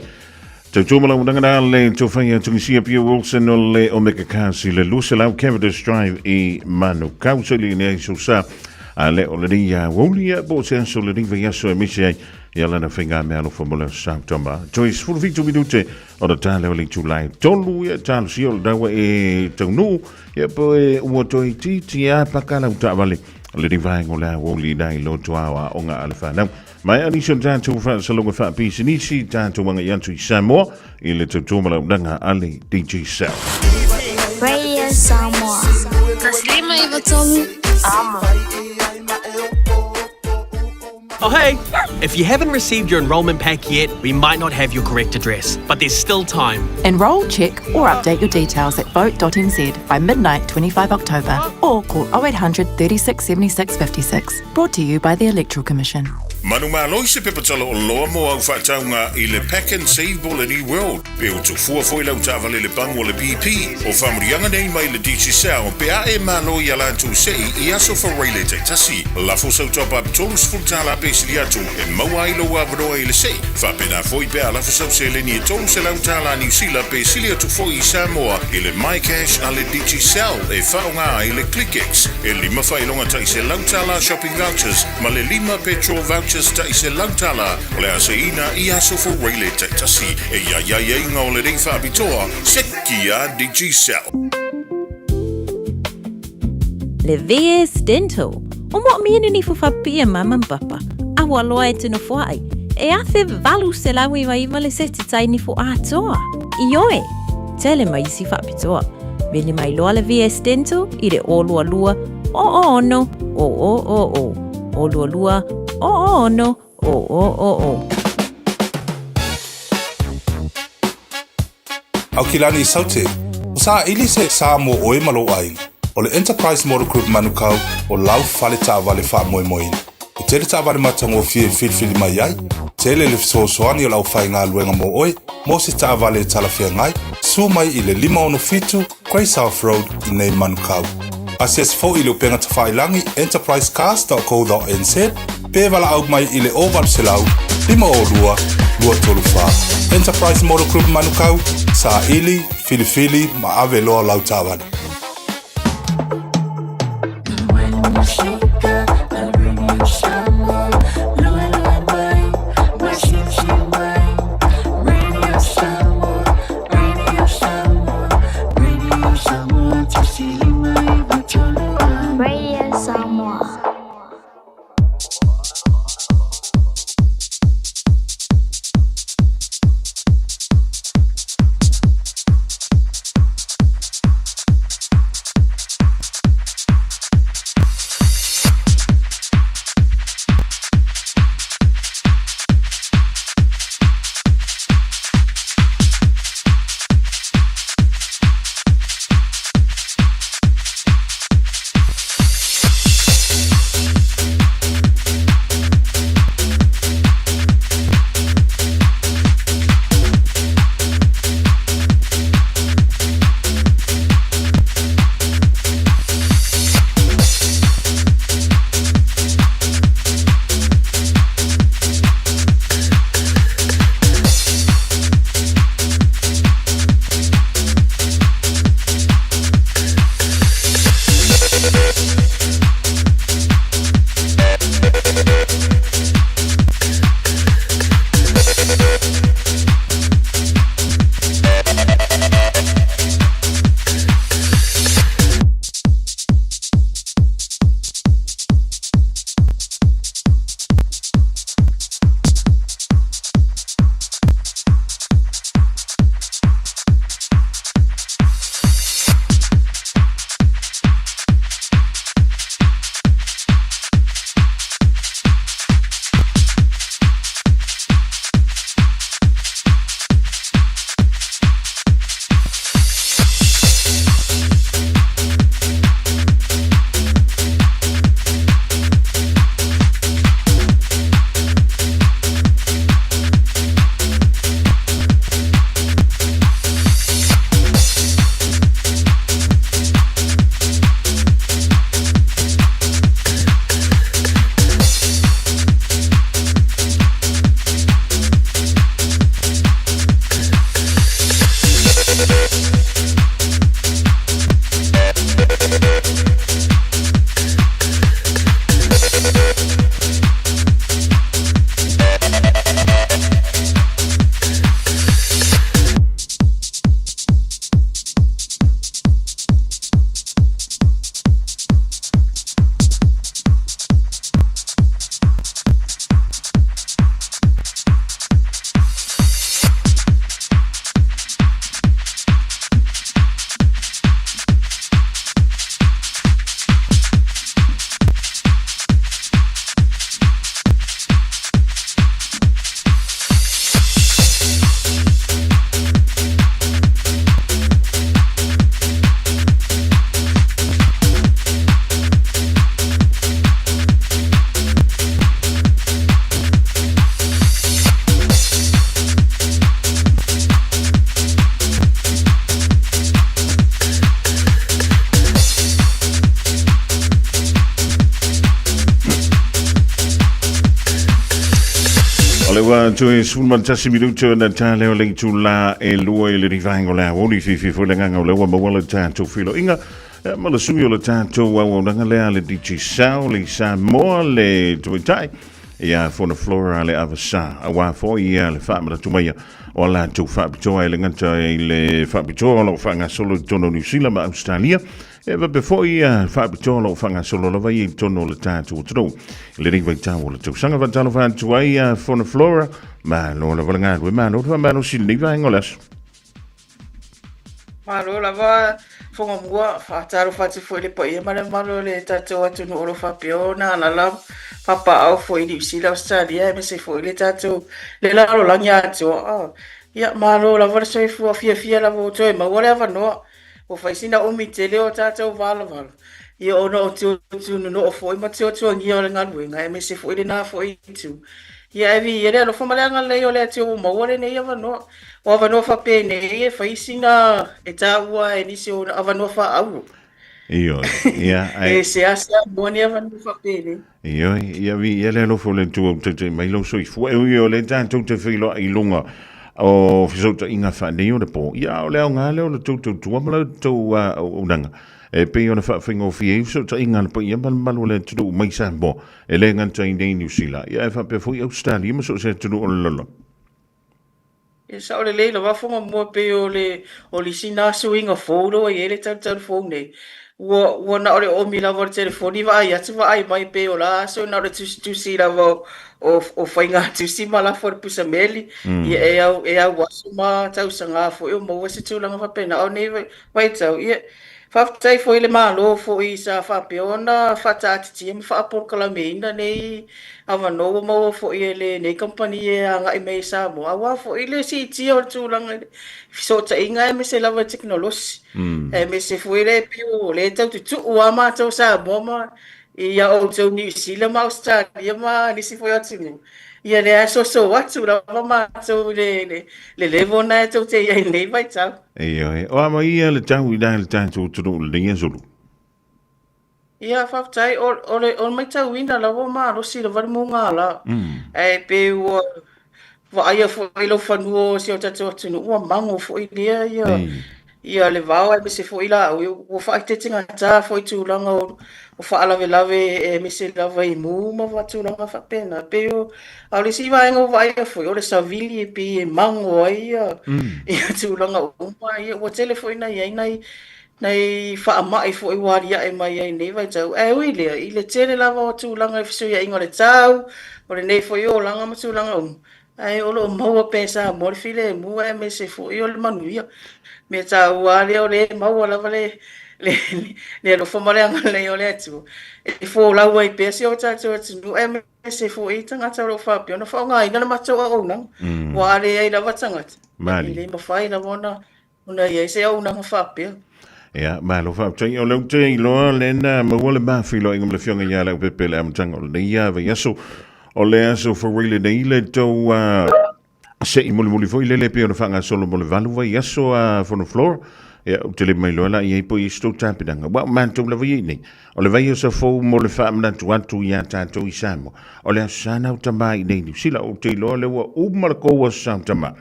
Tautua ma lau nangana le tofai a Tungisia Pia Wilson o le Omega Cars i le 200 Cavendish Drive i Manukau. Se li nei so sa a le o le nei a woli a po se aso le nei vai aso e misi ai ia lana whainga mea alofa mo le sa tama. Toi 17 minute o le tāle o le tūlai tolu ia tālu si o le dawa e taunu ia po e ua toi titi a pakala utaavale le nei vaenga o le a woli nai loto awa o ngā ale whanau. Mai ani so tatou faasaloga faapisinisi tatou agai atu i Samoa i le tautua malaulaga a le DJ Sal. Radio Samoa. 153 Amo. Oh, hey! If you haven't received your enrolment pack yet, we might not have your correct address, but there's still time. Enrol, check, or update your details at vote.nz by midnight 25 October or call 0800 36 76 56. Brought to you by the Electoral Commission. Manumalo i se pepa tala o loa mo au faataunga i le Pack and Save mo le New World, pe o tofua foi lau taavale le pagu o le BP, o faamuriaga nei mai le Digicel pe a e malo i a latou sei i aso fauaile taitasi. Lafo sau top up $30 pe sili atu e maua ai lou avanoa i le sei. Faapena foi pe a lafo sau seleni e $300 Niu Sila pe sili atu foi i Samoa i le MyCash a le Digicel e faaaoga ai le ClickX e lima faailoga tai $100 shopping vouchers ma le lima petrol vouchers tai $100 o le a seiina i aso fouaile taitasi e iaiaiaiga o lenei faapitoa seki a Digicel. Le VS Dental, o mo mienu ni fo whapia mama papa, a ua loa e tino foai, e afe 899 le seti tai ni fo atoa. I oe, tele mai isi whapitoa. Veli mai loa le VS Dental i le o lua lua, o o ono, o o o o, o lua lua, 0 6 0 0 0. Aukilani i Saute, ua saili se sa mo ʻoe ma lou ʻāina. ʻO le Enterprise Motor Group Manukau o lau fale taavale faamoemoeina. E tele taavale matagofie e filifili mai ai, tele le fesoasoani o le aufaigaluega mo ʻoe mo se taavale e talafeagai, susu mai i le 567 Grey South Road i nei Manukau. Asiasi foi i le upega tafailagi enterprisecars.co.nz pe valaau mai i le 0800 502 234. Enterprise Motor Group Manukau, saili, filifili ma ave loa lau taavale. Radio Samoa. O le ua toe 11 minuto na tā leo le itula e lua i le rivaenga o le aoli fifi foi le nganga o le ua maua le tātou filoiga ma le sui o le tātou auaunaga lea le Digicel le Samoa le Tuitai ia Fona Flora le Avasa auā foi ia le faamanatu maia o a latou faapitoa e le gata i le faapitoa o lo o faagasolo i totonu o Niu Sila ma Ausetalia e faapea foi ia faapitoa o lo o faagasolo lava ia i totonu o le tatou atunuu i lenei vaitau o le tausaga. Faatalofa atu ai ia Fona Flora, malo lava le galue, malo le faamalosi i lenei vaega o le aso. Malo lava. Fogamua, faatalofa atu foi i le paia ma le mamalu o le tatou atunuu o lo o faapea ona alaala papaaao foi i Niu Sila, Ausetalia aemaise foi le tatou le lalolagi atoa. Ia, malo lava le soifua fiafia lava ua toe maua le avanoa. Ua fai sina umi tele o tatou valavala, ia ona o tuatuanunoo foi ma tuatuagia o le galuega aemaise foi lena foi itu. Ia ae viia le alofa ma le agalelei o le Atua ua maua lenei avanoa. O avanoa faapenei e fai sina e taua ai e nisi o avanoa faaauro. Ioe, ia, ae... E seasea mua ni avanoa faapenei. Ioe, ia viia le alofa o le Atua ua taitai mai lou soifua. E ui o lea tatou te feiloai i luga o fesootaiga faanei o le po, ia a o le aoga lea o le tou tautua ma la outou auaunaga e pei ona faafaigofie ai fesootaiga a le paia ma le mamalu o le atunuu mai Samoa, e le gata i inei i Niu Sila, ia ae faapea foi Ausetalia ma so o se atunuu o le lalolagi. E sao lelei lava Fogamua pei o le o le isi na suiga fou lea ua i ai le talutalu fou nei. Ua ua na o le oomi lava o le telefoni vaai atu vaai mai pei o la aso na o le tusitusi lava o o, o faigatusi ma lafo i le pusa meli. Ia e au e au aso ma tausaga foi o maua se tulaga faapena. A o nei vaitau, ia Faafetai foi i le Malo foi sa faapea ona faataatitia ma faapolokalameina nei avanoa ua maua foi e lenei kamupani e agai mai i Samoa, aua foi le siitia o le tulaga i le fesootaiga aemaise lava i tekonolosi. Aemaise foi le pei o lea e tau tutuu lava matou Samoa ma ia outou Niu Sila ma Ausetalia ma nisi foi o atunuu, ia lea e soso atu lava matou i le le level lena e tou te i ai i lenei vaitau. Ioe. O a mai ia le tau i le tatou atunuu i lenei aso Lua? Ia, faafetai. O, o le, o le matauina lava ua malosi lava le mugala. Ae pei ua vaaia foi lau fanua o si o tatou atunuu ua mago foi lea ia, ia le vao aemaise foi laau. Ua faaeteetegata foi tulaga o, o faalavelave aemaise lava i mu ma tulaga faapena. Pei o, A o le isi vaega ua vaaia foi, o le savili e pei e mago ai ia, ia tulaga uma. Ia, ua tele foi na i ai nai, nai faamai foi ua aliae mai ai i lenei vaitau. Ae ui i lea, i le tele lava o tulaga i fesuiaiga o le tau, o lenei foi olaga ma tulaga uma, ae o lo o maua pea e Samoa le filemu aemaise foi o le manuia. Mea taua lava lea o lea e maua lava le, le, le alofa ma le agalelei o le Atua e folau ai pea si o tatou atunuu aemaise Aemaise foi tagata o lo o faapea ona faaaogaina le matou auaunaga. Ua a leai lava tagata, e le mafai lava ona ona i ai se auaunaga faapea. Ia, malo faafetai. O lea ou te iloa lea na maua le mafeiloaiga ma le Afioga ia Leaupepe i le amataga o lenei vaiaso. O le aso Faraile lenei le tou se i mulimuli foi lele pei ona faagasolo mo le 8 vaiaso a Fono Flora. Ia, ou te le mailoa la i ai po i ai se tou tapenaga. Ua o matou lava ia i nei. O le vaiaso fou mo le faamanatu atu iā tatou i Samoa. O le Aso Sa na o Tama i nei Niu Sila. Ou te iloa lea ua uma le kou Aso Sa o Tama.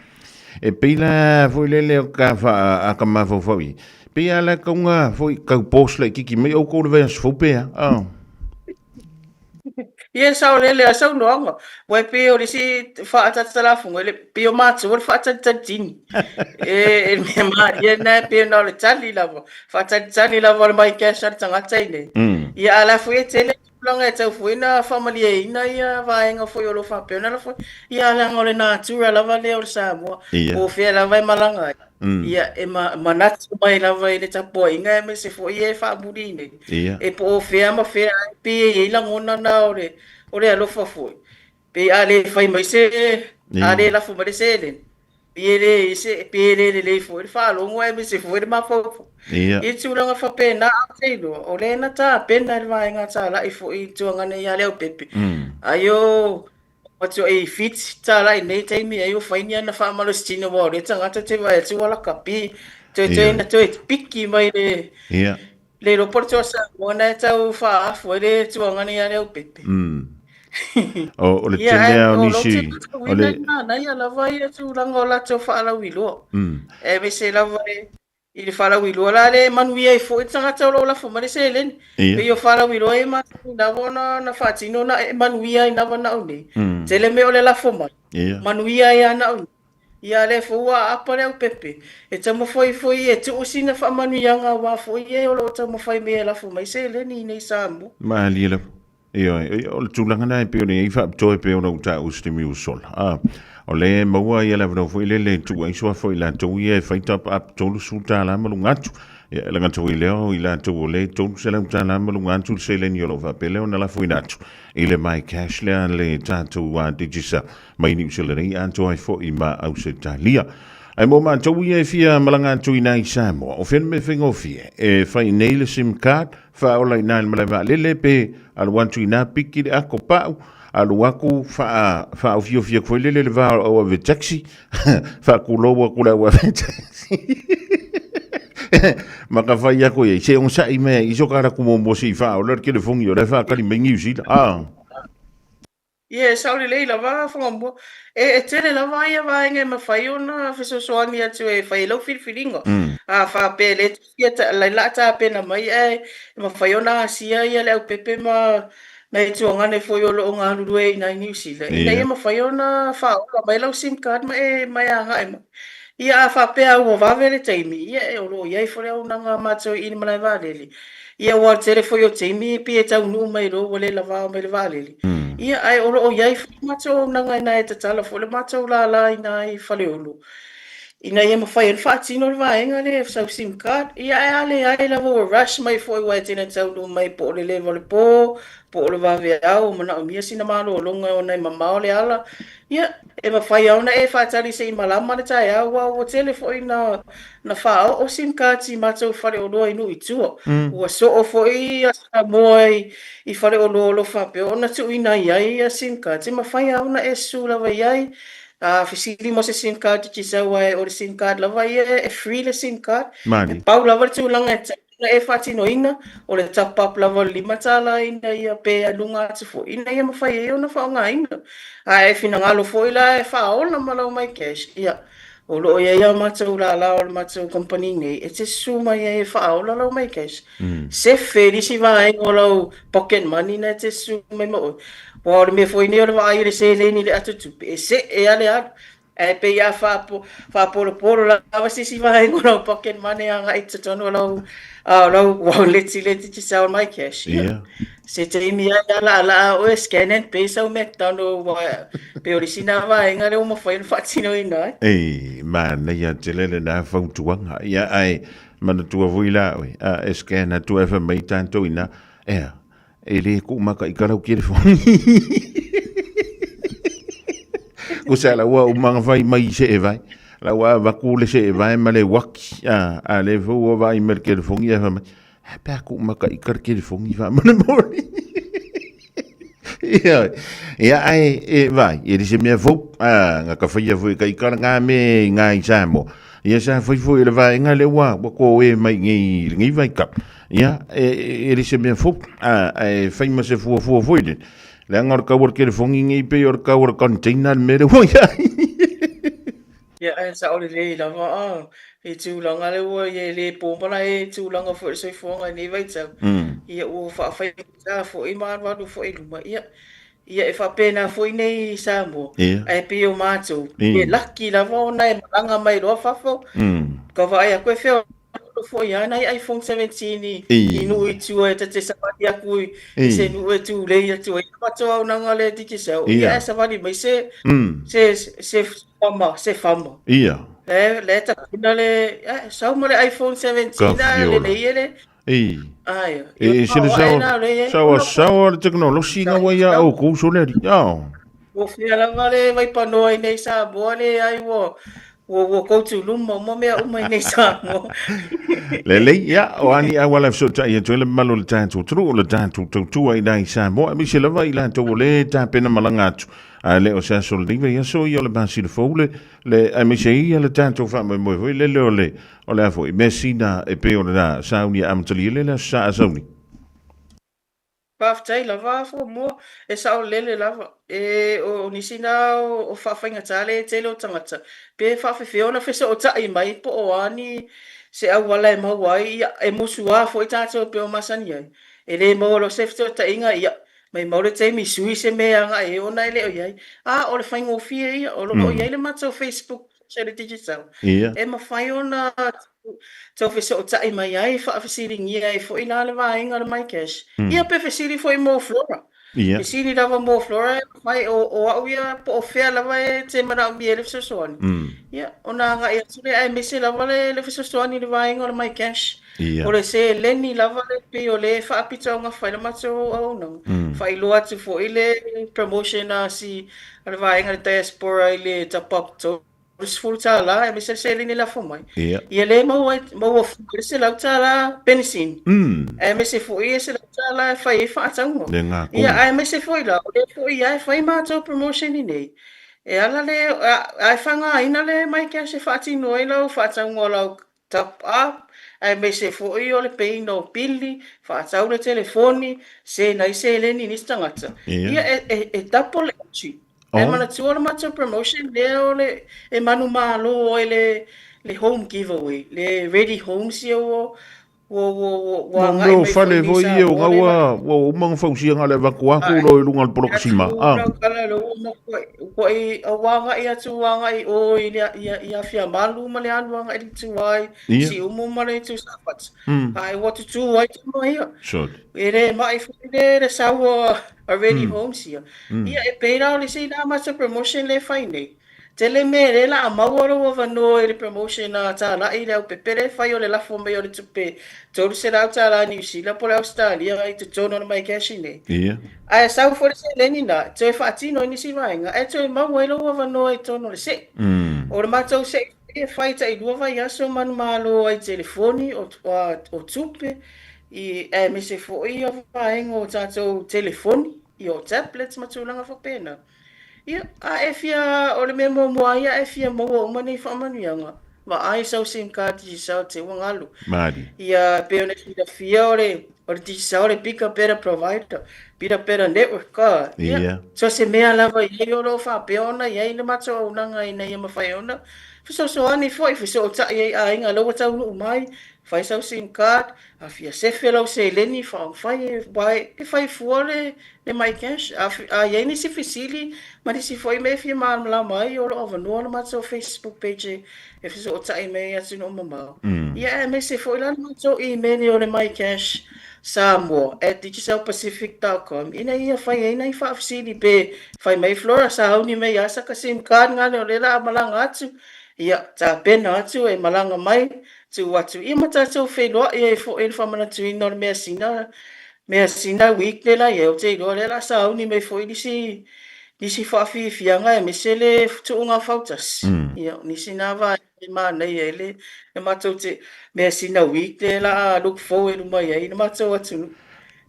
E pei la foi lele o ka wha a ka mafaufau i. Pei a la kaunga foi kau post laitiiti mai oukou le vaiaso fou pea. Oh. Ia sao lele a saunoaga. Ua e pei o le isi faatatalafoga, le pei o matou o le faatalitalitini. E, e le mea malie lena e pei na o le tali lava. Faatalitali lava o le mai cash a le tagata i nei. Ia a la foi e tele tulaga e tau foi na faamalieina ia vaega foi o lo o faapea ona lafo. Ia leaga o le natura lava lea o le Samoa. Po o fea lava e malaga ai. Ia, e manatu mai lava i le tapuaiga aemaise foi e faamuli nei. E po o fea ma fea e pei e i ai lagona na o le, o le alofa foi. Pei a le fai mai se, a le lafo mai le seleni, pei e le, se, pei e le lelei foi le faalogo aemaise foi le mafaufau. I tulaga faapena, ae ou te iloa, o lea na tapena e le vaega talai foi i le tuagana ia Leaupepe. Ai o Matuai Fiti tala i nei taimi ai o fai ni ana faamalositino aua o lea tagata te vaai atu ua lakapi toe toe na toe piki mai le le iloa po o le toa Samoa na e tau faaafu ai le tuagana ia Leaupepe. O le Ia, tele lava o nisi o le manaia lava ia tulaga o latou faalauiloa. Aemaise lava e I le faalauiloa la lea e manuia ai foi le tagata o lo o lafo mai le seleni. Pei o faalauiloa ia e masani lava ona ona faatino na e manuia ai lava na au nei. Tele mea o le lafo mai, manuia ai lava na au nei. Ia a lea foi ua aapa le aupepe, e taumafai foi e tuu sina faamanuiaga aua foi e o lo o taumafai mai e lafo mai seleni i inei i Samoa. Malie lava. Ioe, o le tulaga lena e pei ona i ai faapitoa e pei ona ou taua i se taimi ua sola. A, o lea e maua ia le avanoa foi lele e tuu ai suafa o i latou ia e fai top up $30 ma luga atu. Ia, e laga atu i lea o i latou o le $300 ma luga atu le seleni o lo o faapea lea ona lafoina atu i le My Cash lea a le tatou Digicel mai Niu Sila nei atoa ai foi ma Ausetalia. Ae mo matou ia e fia malaga atu i nai Samoa, o fea le mea faigofie e fai nei le sim card, faaola i ina i le malae vaalele pe alu atu i ina piki le ako pau, alu aku faa faaofiofia foi lele le va o ave taxi, faakulou aku le au ave taxi. Ma ka fai aku ia, se onosai mea i so ka raku muamua se i faaola le telefoni o la e faatali mai Niu Sila. Ah. Ia, e sao lelei lava Whangamua. E, e tele lava ia vaega e mafai ona fesoasoani atu e fai ai lau filifiliga. A faapea e le fia ta, lai la tapena mai ae e mafai ona asia ia le aupepe ma nai tuagane foi o lo o galulue i ina i Niu Sila, ina ia mafai ona faaola mai lau sim card ma e, ma e agai mai. Ia a faapea ua vave le taimi, ia e o lo o i ai foi le auaunaga a matou i i le malae vaalele. Ia aua o le tele foi o taimi pei e taunuu mai loa ua le lavao mai le vaalele. Ia ae o lo o i ai foi le matou auaunaga ina e tatala foi le matou lala ina i Faleolo ina ia mafai ai ona faatino le vaega lea o sau sim card. Ia ae a leai lava ua rush mai foi aua e tele ina taunuu mai po o le leva o le po, po o le vaveao ua manaomia sina malologa ona e mamao le ala. Ia, e mafai lava ona e faatali se i malama le taeao aua ua tele foi ina na faaoo sim cards i matou faleoloa i nuu i tua. Ua soo foi ia Samoa i faleoloa o lo o faapea ona tuuina i ai ia sim cards. E mafai lava ona e susu lava i ai, a fesili mo se sim card Digicel aua o le sim card lava ia e free le sim card. E pau lava le tulaga e tatau ona e faatinoina, o le top up lava o le $5 ina ia pe luga atu foi ina ia mafai ai ona faaaogaina. A e finagalo foi la e faaola ma lau MyCash, ia, o lo o i ai a matou lala o le matou kamupani nei e te susu mai ai e faaola lau MyCash. Sefe i le isi vaega o lau pocket money na e te susu mai ma oe. Aua o le mea foi nei o le vaai i le seleni i le ato tupe, e see lava le alu. Ae pei a faapolopolo lava se isi vaega o lau pocket money agai i totonu o lau, lau wallet i le Digicel MyCash. Ia. Se taimi ai a laalaa oe scan and pay sau McDonald aua pei o le isi lena vaega lea ua mafai ona faatinoina ai. Ei, manaia tele lena fautuaga. Ia, ae manatua foi la oe, a e scan atu ae fai mai tatou ina, ea, E le ku maka i karau telefoni. Ko sa la ua umanga fai mai se e vai. La ua vaku le se e vai ma le waki. A, a le fo ua vai me le telefoni e fa mai. A pe ku maka i kar telefoni fa mo le mori. Ia, ia ai e vai, e se mea fou, a nga ka whaia fo e ka i kara ngā me ngā i Samoa. Ia sa whai fo e le vai ngā le ua, ua ko e mai ngei, ngei vai kap. Ia, e, e le se mea fou, a, e whai ma se fuafua foi le. Leaga o le kau o le kelefongi ngei pei o le kau o le container le mea le ua iai. Ia, e sao lelei lava, a, i tulaga lea ua ia e le po ma e tulaga foi o le soifuaga i lenei vaitau. Ia, ua faafaigata foi ma alualu foi i luma. Ia, Ia, e faapena foi nei i Samoa, ae pei o matou, e laki lava ona e malaga mai loa fafo, ka vaai atu e feoloolo foi lava nai iPhone 17 i nuu i tua e ta te savali atu i se nuu e tulei atu ai le matou auaunaga lea Digicel, ia ae savali mai se se se fama, se fama. Lea lea e tapena le, sau ma le iPhone 17 a lelei e le Ei. Ai. E se le sao sao le teknolosi nga wa ia o kou so le ri. Ao. Ua fia lava le vaipanoa i nei Samoa le ai ua ua ua koutu luma uma mea uma i nei Samoa. Lelei, ia, o ani auala e fesootai atu ai le mamalu o le tatou atunuu, o le tatou tautua i nai Samoa, aemaise lava i latou o le tapena malaga atu. A le o se aso lenei vaiaso ia o le masina fou le, le aemaise ai ia le tatou faamoemoe foi lele o le O le a foi, measina e pei o lena sauni e amatalia le le Aso Sa a Sauni. Faafetai lava Fuamua, e saolele lava. E o nisi na o faafaigata le tele o tagata, pe faafefea ona fesootai mai po o a ni se auala e maua ai, ia e musuā foi tatou e pei o masani ai. E le maua loa se fesootaiga, ia maimau le taimi sui se mea e agai ai ona e le o i ai. A o le faigofie ia, o lo o i ai le matou Facebook se le Digicel, e mafai ona tau fesootai mai ai, faafesiligia ai foi la le vaega o le MyCash. Ia pe fesili foi mo Flora. Ia. Fesili lava mo Flora e mafai o, o au ia po o fea lava e te manaomia ai le fesoasoani. Ia, ona agai atu lea aemaise lava le, le fesoasoani i le vaega o le MyCash. Ia. O le seleni lava le pei o le faapitoaugafa ai le matou auaunaga. Faailoa atu foi le promotion a si a le vaega a le diaspora i le top up $30 aemaise le seleni e lafo mai. Ia. Ia lea e maua ai, maua fua ai le $100 penisini. Aemaise foi e $100 e fai ai faatauga. Le gakolu. Ia aemaise foi la, o lea foi ia e fai matou promotion i nei, e ala le, a e faaaogaina le MyCash e faatino ai lau faatauga o lau top up, aemaise foi o le pay-ina o pili, faatau le telefoni, send ai seleni i nisi tagata. Ia e double le entry. Ae manatua o le matou promotion lea o le e manumalo ai le le home giveaway, le ready homes ia ua ua ua ua ua Mo agai mea o mai foi fale i foi ia o Samoa le gaua ua uma ona fausia na o le avatu atu loa i luga o le poloka sima. Atu lau tala lea ua matua ua ua agai atu ua agai i o i le i Afiamalu ma le alu agai i le itu ai Siumu ma le itu Safata. Ae ua tutū ai tama ia. E le mai foi le le sau a Ready Homes ia. Ia e pei la o le isi la matou promotion lea e fai nei. Tele mea lea la a maua lou avanoa i le promotion a Talai i le aupepe lea e fai o le lafo mai o le tupe $300 Niu Sila po o le Ausetalia i totonu o le MyCash nei. Ae sau foi le seleni na, toe faatino ai nisi vaega ae toe maua ai lou avanoa i totonu o le se'i. O le matou se'i foi e fai tailua vaiaso manumalo ai i telefoni o, o tupe i, aemaise foi o vaega o tatou telefoni, i o tablets ma tulaga faapena. Ia, a e fia, o le mea muamua lava ia, a e fia maua uma nei faamanuiaga, vaai sau sim card Digicel te ua galu. Malie. Ia, e pei ona silafia o le, o le Digicel o le bigger better provider, bigger better network, a, ia, so se mea lava i ai o lo o faapea ona i ai le matou auaunaga ina ia mafai ona fesoasoani foi, fesootai ai i aiga la ua taunuu mai, fai sau sim card, a fia sefe lau seleni, faaofai e, aua e fai fua le, le MyCash. A, a i ai nisi fesili ma nisi foi mea e fia malamalama ai, o lo o avanoa le matou Facebook page e, e fesootai mai ai atunuu mamao. Ia, aemaise foi la le matou email o le mycash samoa at digicelpacific.com ina ia fai ai nai faafesili pe fai mai Flora sauni mai ia saka sim card ngale o lea la a malaga atu. Ia, tapena atu e malaga mai, tuu atu. Ia ma tatou feiloai ai foi i le faamanatuina o le measina Measina week lea la i ai, ou te iloa o lea o le a sauni mai foi nisi, nisi faafiafiaga aemaise le tuuga fautasi. Ia, o nisi na vaega e manaia ai le, le matou te, measina week lea o le a look forward uma i ai le matou atunuu.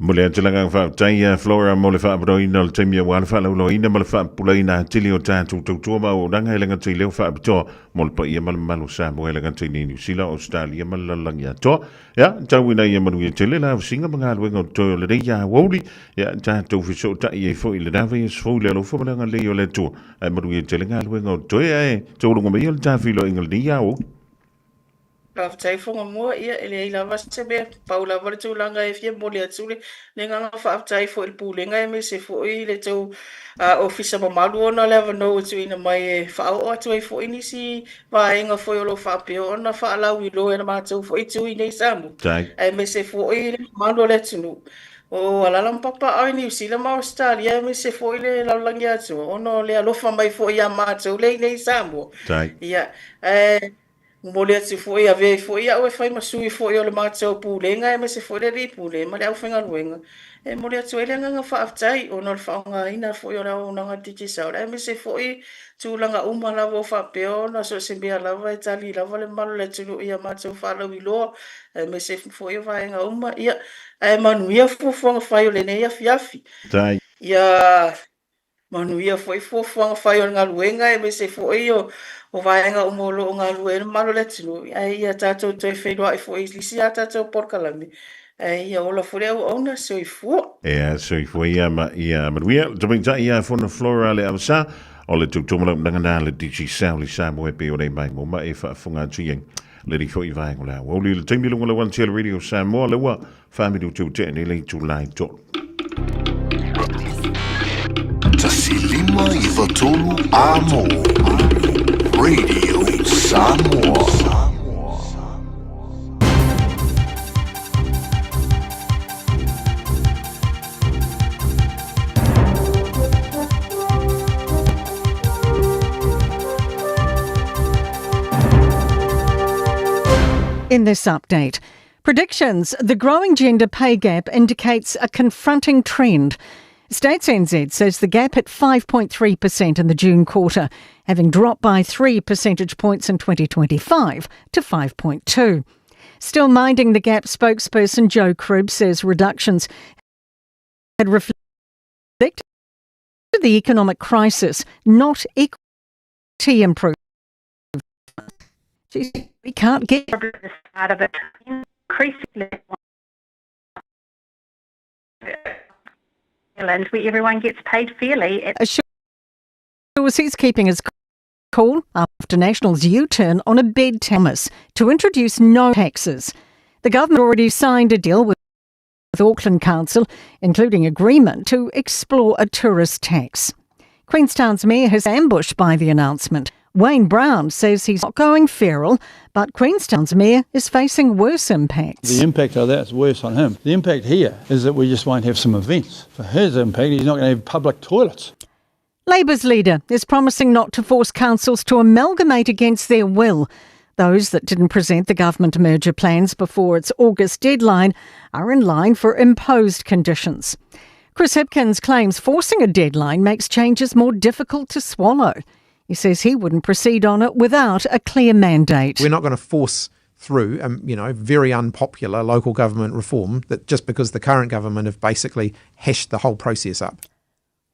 Momoli atu le agaga faafetai ia Flora mo le faaavanoaina o le taimi aua le faalauiloaina ma le faapupulaina atili o tatou tautua ma auaunaga e le gata i leo faapitoa mo le paia ma le mamalu o Samoa e le gata i nei Niu Sila, Ausetalia ma le lalolagi atoa. Ia, tau ina ia manuia tele la ausiga ma galuega o totoe o lenei aoauli. Ia, tatou fesootai ai foi i lena vaiaso fou i le alofa ma le agalelei o le Atua. Ae manuia tele galuega o totoe ae taualoga mai ia le tafeiloaiga i lenei aoauli. Faafetai Fogamua, ia e leai lava se mea, pau lava le tulaga e fia momoli atu le agaga faafetai foi i le Pulega aemaise foi le tou Ofisa mamalu ona o le avanoa ua tuuina mai e faaoo atu ai foi nisi vaega foi o lo o faapea ona faalauiloa e le matou foi itu i inei i Samoa, aemaise foi le mamalu o le atunuu o alaala ma papaaao i Niu Sila ma Ausetalia aemaise foi le lalolagi atoa ona o le alofa mai foi ia matou lea i inei i Samoa. Ia, ae momoli atu foi, avea ai foi au e fai ma sui foi o le matou Pulega aemaise foi le Alii Pule ma le aufaigaluega, e momoli atu ai le agaga faafetai ona o le faaaogaina foi o le auaunaga a le Digicel aemaise foi tulaga uma lava o faapea ona so o se mea lava e tali lava le mamalu o le atunuu i a matou faalauiloa aemaise foi o vaega uma. Ia, ae manuia fuafuaga fai o lenei afiafi. Ia manuia foi fuafuaga fai o le galuega aemaise foi o vaega uma o lo o galulue ai le mamalu o le atunuu, ae ia tatou toe feiloai foi i isi a tatou polokalame, ae ia ola foi le auauna. Soifua. Ea, soifua ia ma ia manuia. Le tamaitai ia Fono Flora le Avasa, o le tautomalaunaga na le Digicel i Samoa e pei ona i mai mo ma e faafofoga atu i ai. Le li foi vaega o le aoauli i le taimi lunga lau anti Radio Samoa, le ua 4 minuti ua tea nei le itula e 3. 1 5 9 3 Amo Radio Samoa. In this update, predictions the growing gender pay gap indicates a confronting trend. Stats NZ says the gap hit 5.3% in the June quarter, having dropped by 3 percentage points in 2025 to 5.2. Still minding the gap, spokesperson Joe Cribb says reductions had reflected the economic crisis, not equity improvement. We can't get out of it. Increasingly Ireland, where everyone gets paid fairly. Assures he's keeping his cool after National's U-turn on a bed Thomas to introduce no taxes. The government already signed a deal with Auckland Council, including agreement to explore a tourist tax. Queenstown's mayor has ambushed by the announcement. Wayne Brown says he's not going feral, but Queenstown's mayor is facing worse impacts. The impact of that is worse on him. The impact here is that we just won't have some events. For his impact, he's not going to have public toilets. Labor's leader is promising not to force councils to amalgamate against their will. Those that didn't present the government merger plans before its August deadline are in line for imposed conditions. Chris Hipkins claims forcing a deadline makes changes more difficult to swallow. He says he wouldn't proceed on it without a clear mandate. We're not going to force through, very unpopular local government reform that just because the current government have basically hashed the whole process up.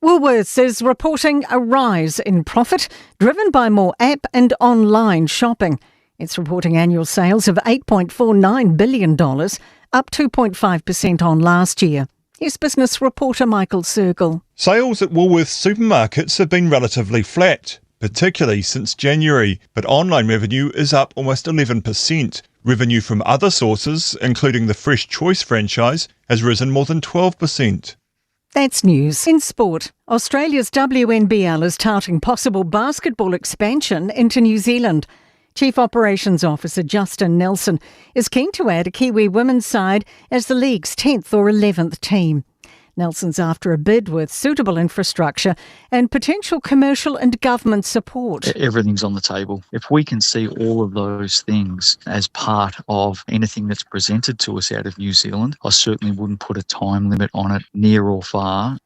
Woolworths is reporting a rise in profit driven by more app and online shopping. It's reporting annual sales of $8.49 billion, up 2.5% on last year. Here's business reporter Michael Sergel. Sales at Woolworths supermarkets have been relatively flat, particularly since January, but online revenue is up almost 11%. Revenue from other sources, including the Fresh Choice franchise, has risen more than 12%. That's news. In sport, Australia's WNBL is touting possible basketball expansion into New Zealand. Chief Operations Officer Justin Nelson is keen to add a Kiwi women's side as the league's 10th or 11th team. Nelson's after a bid with suitable infrastructure and potential commercial and government support. Everything's on the table. If we can see all of those things as part of anything that's presented to us out of New Zealand, I certainly wouldn't put a time limit on it, near or far.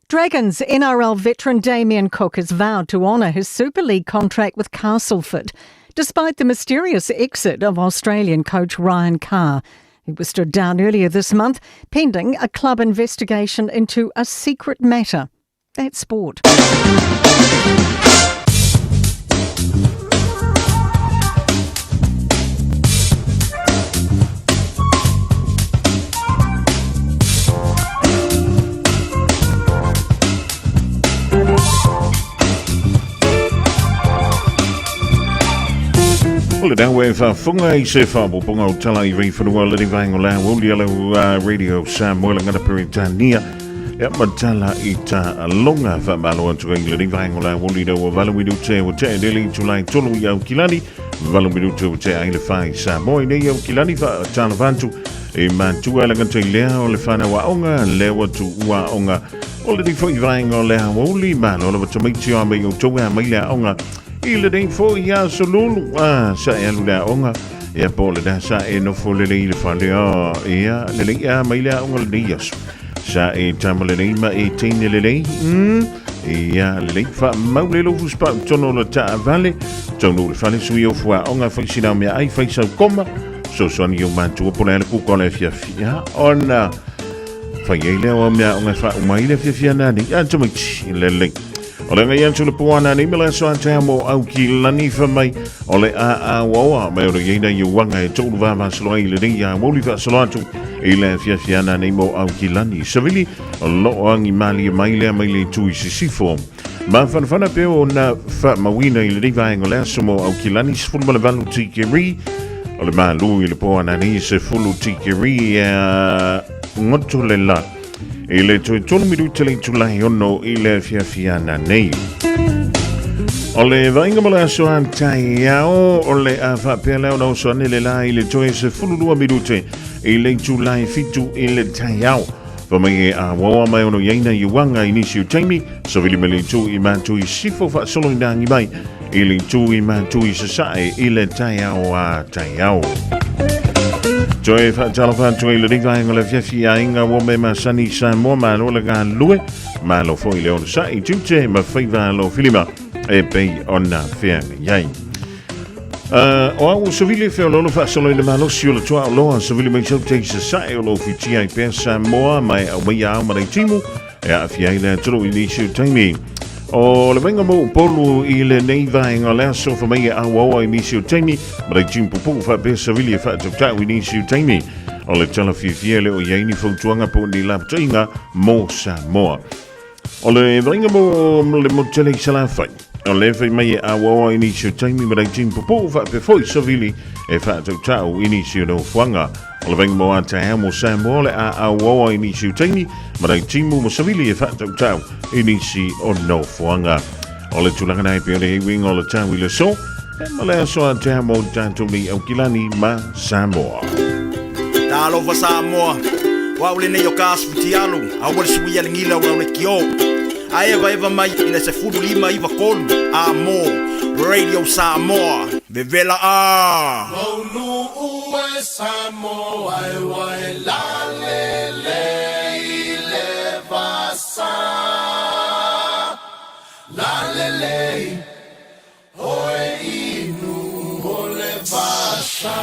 Dragons NRL veteran Damien Cook has vowed to honour his Super League contract with Castleford, despite the mysterious exit of Australian coach Ryan Carr, who was stood down earlier this month pending a club investigation into a secret matter. That's sport. O le dau e whaafunga i se whaapoponga o tala i vei whanua le vaenga o le auli alau radio Samoa le ngana Peretania ia matala i ta longa whaamalo atu ai le vaenga o le auli rau o valu minute o te deli tulai tolu i au kilani valu minute o te ai le whai Samoa i nei au kilani wha tala vantu e matua le ngata i lea o le whanau aonga lewa tu ua aonga o le rifo i vaenga o le auli malo le wata o mai o tau mai le aonga i le nei fo i a solulu a sa e alu le aonga ia po le da sa e nofo le lei le whale o ia le lei a mai le aonga le nei aso sa e tama le nei ma e teine le lei ia le lei wha mau le lofu spa tono le taa vale tono le whale sui o fua aonga whaisina mea ai whaisau koma so soani o mātua po le ale kuka o le fia fia ona whai ei leo mea o ngai wha umai le fia fia nani a tamaiti le lei O le ngai atu le puana ni mele so ante mo au ki lani fa mai o le a a wawa mai o le ina i wanga e tolu va va solo i le nei a moli fa solo atu i le fia fia na nei mo au ki lani savili o lo angi mali mai le mai le tui sisifo ma whanawhana pe o na fa mawina i le nei vaenga le aso mo au ki lani sefulu ma le valu tikeri o le malu i le puana nei sefulu tikeri ngoto le la i le toe tolu minuta le itulai ono i le fiafiana nei. O le vainga mo le aso a taiao o le a whaapea leo na oso ane le la i le toe se fululua minute i le itulai fitu i le taiao. Whamai e a wawa mai ono iaina i uanga i nisi o taimi, so vili mele tu i mātu i sifo whaasolo i nāngi mai. i le itu i Matu i Sasae i le taeao a taeao. Toe faatalofa atu ai i lenei vaega o le afiafi i aiga ua me masani i Samoa, malo le galulue, malo foi le onosai, tiute ma faiva alofilima e pei ona feagai ai. O au o Savili Feololo faasoloina malosi o le tuaoloa Savili mai sau te i Sasae o lo fitia ai pea Samoa mai au mai au ma timu e aafia ai le atunuu i nisi o taimi. O le vaega mo Upolu i lenei vaega o le aso fa mai e auaoa i nisi o taimi ma le timu pupuu faapea Savili e faatautau i nisi o taimi. O le tala fiafia e le o i ai ni fautuaga po o ni lapataiga mo Samoa. O le vaaiga mo le motu tele i Salafai, o le fai mai e auaoa i nisi o taimi ma laitini pupuu faapea foi Savili e faatautau i nisi o nofoaga. O le vaaiga mo a taeao mo Samoa o le a auaoa i nisi o taimi ma laitimu mo Savili e faatautau i nisi o nofoaga. O le tulaga na e pei o le uiga o le tau i le aso, e ma le aso a taeao mo tatou nei Aukilani ma Samoa. Talofa Samoa, o au lenei o ka asu fitialu, aua le suia le gila o le kio. A eva eva mai i le 15 93 a mo Radio Samoa, vevela a. Maunu e Samoa e wai la le le i le vasa. La le le oe inu o le vasa.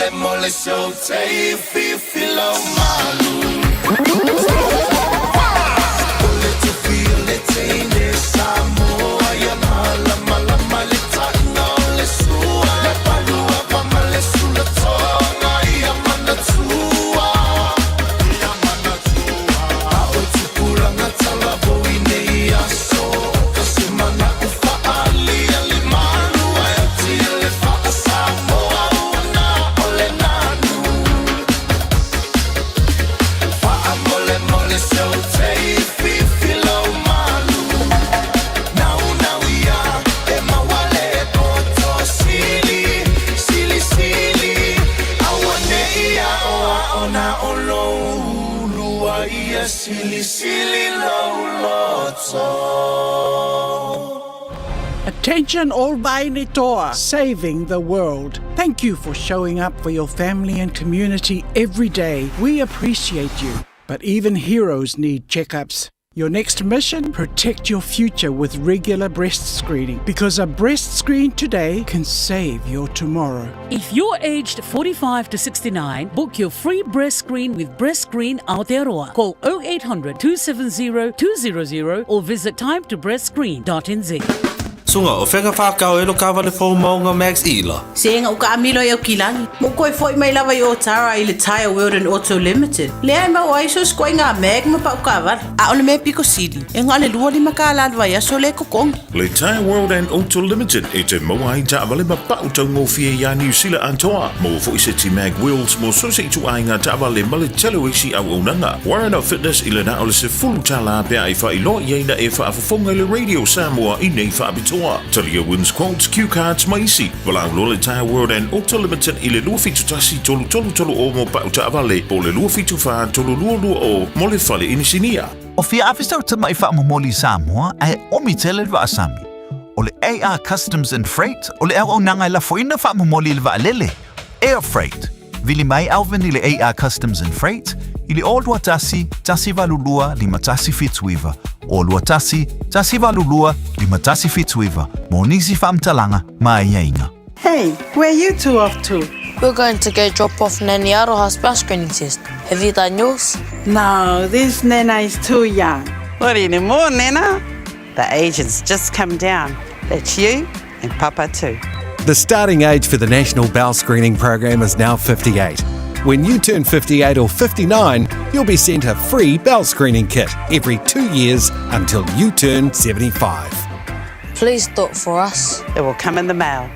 Mole mole so te fi fi lo malu. Ole te fi ole te ne Samoa ia mala mala male taina o le sua. Le palua va male sula tonga ia manatua. Ia manatua. A o tupuranga talavo i nei aso. Ka se mana ufa ali ali malu ai o tile fa Samoa ua na o le nanu. Fa'a mole mole so te fi fi lo malu. Nau nau ia e mawale poto sili sili sili. Aua ne ia o a ona o lo ulua ia sili sili lo loto. Attention all Vainitoa, saving the world. Thank you for showing up for your family and community every day. We appreciate you. But even heroes need checkups. Your next mission? Protect your future with regular breast screening because a breast screen today can save your tomorrow. If you're aged 45 to 69, book your free breast screen with Breast Screen Aotearoa. Call 0800 270 200 or visit timetobreastscreen.nz. Sunga, o whenga whakao e lo kawale fō maunga Max Ila. Se ega uka amilo i Aukilani. Mo koe foi mai lava i Otara i le Tyre World and Auto Limited. Lea e mau ai so skoe ngā mag ma pau kawara. A ole me piko sili. E ngā le lua lima ka la vai aso le kokongi. Le Tyre World and Auto Limited e te maua ai taavale ma pau taugofie iā Niu Sila atoa. Maua foi se ti mag wheels mo so se itu ai ngā taavale ma le tele o isi auaunaga. Warren Fitness i le na o le $10 pea e faailoa i ai na e faafofoga i le Radio Samoa i nei faapitoa. Talia wins quotes, cue cards ma isi. Valaau loa le Tyre World and Auto Limited i le 271 333 o mo pau taavale po o le 274 322 o mo le fale inisinia. O fia afe sau tama'i fa'amomoli i Samoa ae omi tele le va'asami. O le AR Customs and Freight o le auaunaga e lafoina fa'amomoli i le va'alele. Air Freight. Vili mai Alvin i le AR Customs and Freight i le 021 182 5179 021 182 5179 mo nisi fa'amatalaga ma aiaiga. Hey, where are you two off to? We're going to go drop off Nanny Aroha's breast screening test. Have you done yours? No, this Nana is too young. Not anymore, Nana. The agent's just come down. That's you and Papa too. The starting age for the National Bowel Screening Program is now 58. When you turn 58 or 59, you'll be sent a free bowel screening kit every 2 years until you turn 75. Please do it for us. It will come in the mail.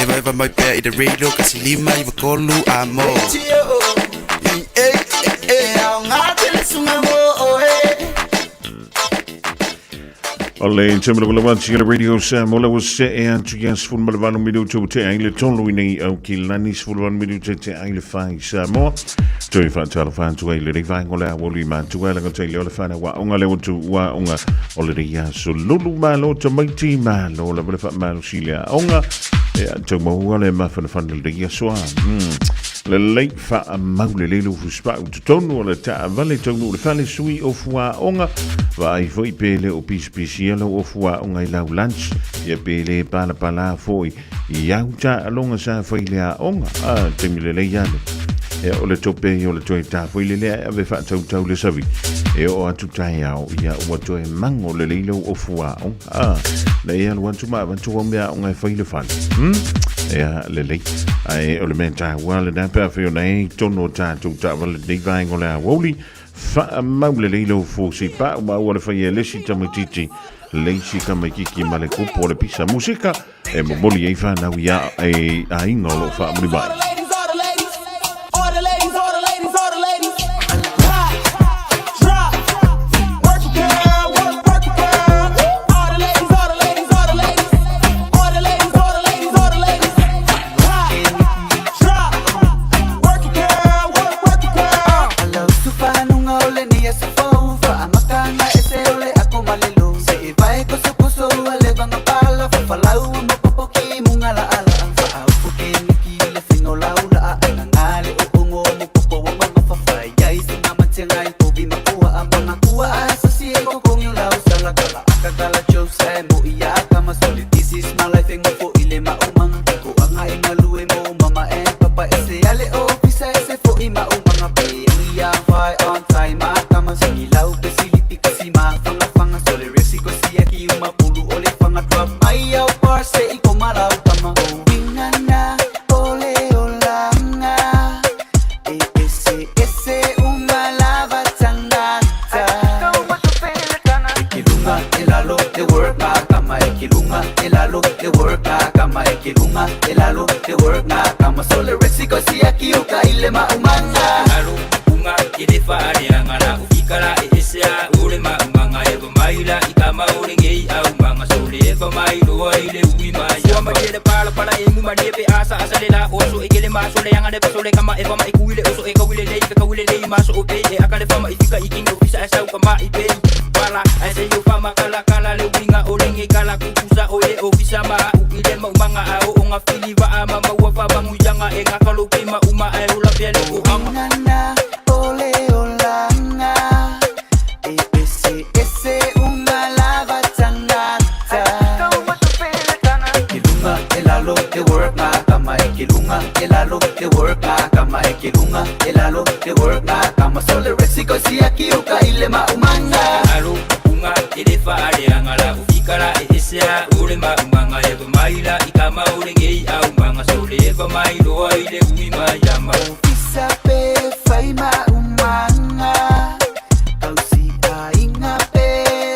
Eva eva mai pea i te radio ka si lima i vakolu a mo. E au ngā tele sunga mo o e. O le tamalawalawa atu i le Radio Samoa ua se'e atu ia 18 minutu ua te'a ai le 3 i nei Aukilani, 18 minutu te'a ai le 4 i Samoa. Toe fa'atalofa atu ai lenei vaega o le aoauli matua e lagata i le o le fanau a'oga le atu ua a'oga o lenei aso lulu malo tamaiti malo lava le fa'amalosi le a'oga e taumaua le mafanafana lenei aso a. Lelei fa'amau lelei lou fusipa'u totonu o le taavale taunuu le fale sui o fuaoga vaai foi pe le o pisipisia lau o fuaoga i lau lunch ia pe le palapalā foi i au taaloga sa fai le aoga a taimi lelei ale e o le tope o le toe tāfoi le lea e ave fa'atautau le savi e oo atu taeao ia ua toe mago lelei lau o fuaoga a le e alu atu ma avatu au mea aoga e fai le fale. Ia lelei ae o le mea tāua lenā pe afai ona e tonu o tatou taavale lenei vaega o le aoauli fa'amau lelei lau fosi pa'u ma ua le fai e lesi tamaititi le isi tamaititi ma le kupu o le pisa musika e momoli ai fanau ia e aiga o lo'o fa'amuli mai. Ladies, all the ladies, all the ladies, all the ladies, all the ladies. Pop, drop, work it, girl, work, work it, girl. All the ladies, all the ladies, all the ladies, all the ladies, all the ladies, all the ladies. Pop, drop, work it, girl, work, work it, girl. Alau sufahanuga o lenei aso fou faamatanga ese o le ako malelo se i vae kosokoso ua leva pala fafalaua ma popoki muga laala faaupu ke miki le faiga o lau. work ngā kama Sole resi ko siaki uka ile maumanga Alo unga kele faaleaga la ufikala e ese a o le maumanga e vamaila i kama o legei aumanga sole e famailoa i le ui maiamaliele palapala e mumalie pe asa asa le la oso e kele maso le anga le pasole kama e fama i kuile oso e kawile lei fe kawile lei maso o pei e aka le fama i fika i kinga ofisa e sau kama i pei pala ai se yo fama kala kala le uinga o lenge kala kukusa o e ofisa ma u i le maumanga a o onga fili va a ma maua fa manguyanga e ngakalo pe ma uma ai ola pea le kohanga Nana ole olanga E ese ese unga lava tangata Kilunga elalo te work ngā kama e Kilunga elalo te work ngā kama e Kilunga elalo te work ngā kama Sole resi ko siaki uka ile maumanga Alo unga ele faaleaga la ufikala e ese a o le maumanga e vamaila i kama o legei aumanga sole e famailoa i le ui maiama Ofisa pe whai maumanga Tausi ainga pe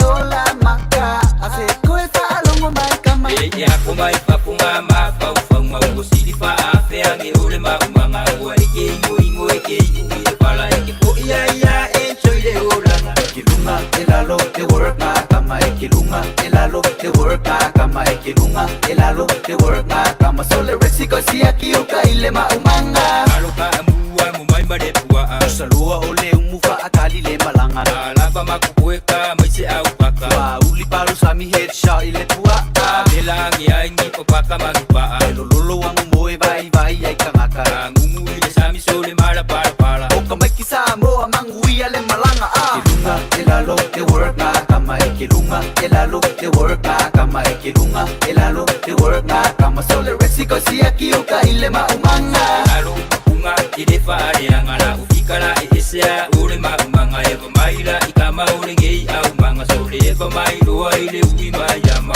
ola maka Ase koe whaalongo mai kama E e ako mai papunga ma faufauga ua sili faaafeage o le maumanga ua e ke igoigo e ke iui e pala e ke fo'i ai a e soile olaga Kilunga elalo te work ngā kama e Kilunga elalo te work ngā kama e Kilunga elalo te work ngā kama Sole resi ko siaki uka ile maumanga Alo ka amua mo mai ma le pua'a Saloa o le umu whaakali le malanga Alava makukueka mai se au paka Wa uli palu sami headshot ile pua'a Melagi ai ni papaka mangipa'a Lolo wangu moe vai vai ai kangaka Ngumu i le sami sole mala pala pala O ka maiki Samoa manguia le malanga ah. Kilunga elalo te work ngā kama e Kilunga elalo te work ngā kama e Kilunga elalo te work ngā kama Sole resi ko siaki uka ile maumanga Alo unga ele faaleaga la ufikala e ese a o le maumanga e vamaila i kama o legei aumanga sole e famailoa i le ui maiama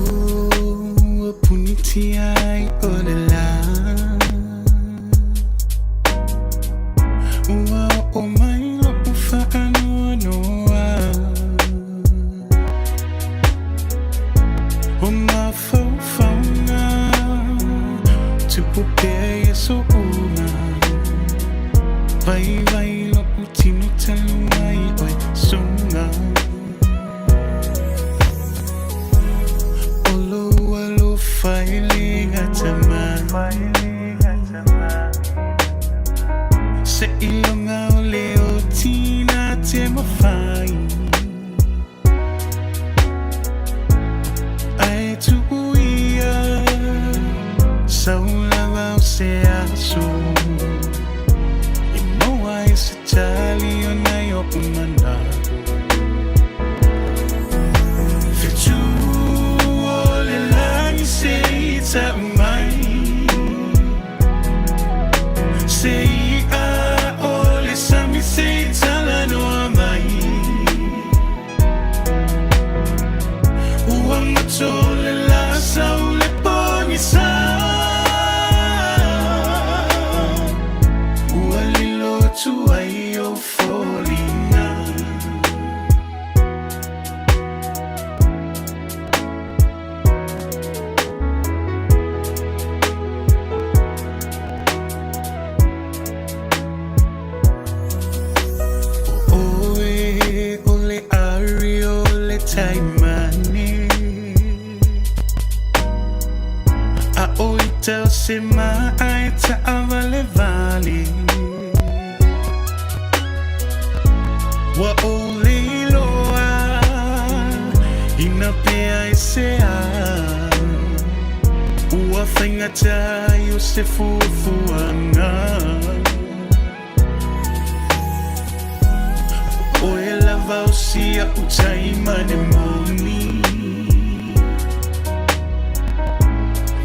Ua puniti ai o le la Ua o mai lo ufa anua noa O mafaufauna Tupu pea ia so unga Vai vai lo utino talu mai oi sunga Olo alo failinga tama Se ilonga o le o tina te mawhai Ai tu uia Saulava o se aso I moa i se tali o nei o umana Fetu o le lani se i tau mai Se i a o le sami se i tala noa mai Ua mato le la sau le pongi sa Ua lilo atu ai o folina Oe o le ari o le taimane A o i tau se maa e taavale vale Ua o leiloa ina pea e se a Ua faigata i o se fuafuaga O e lava o sia u taimane moni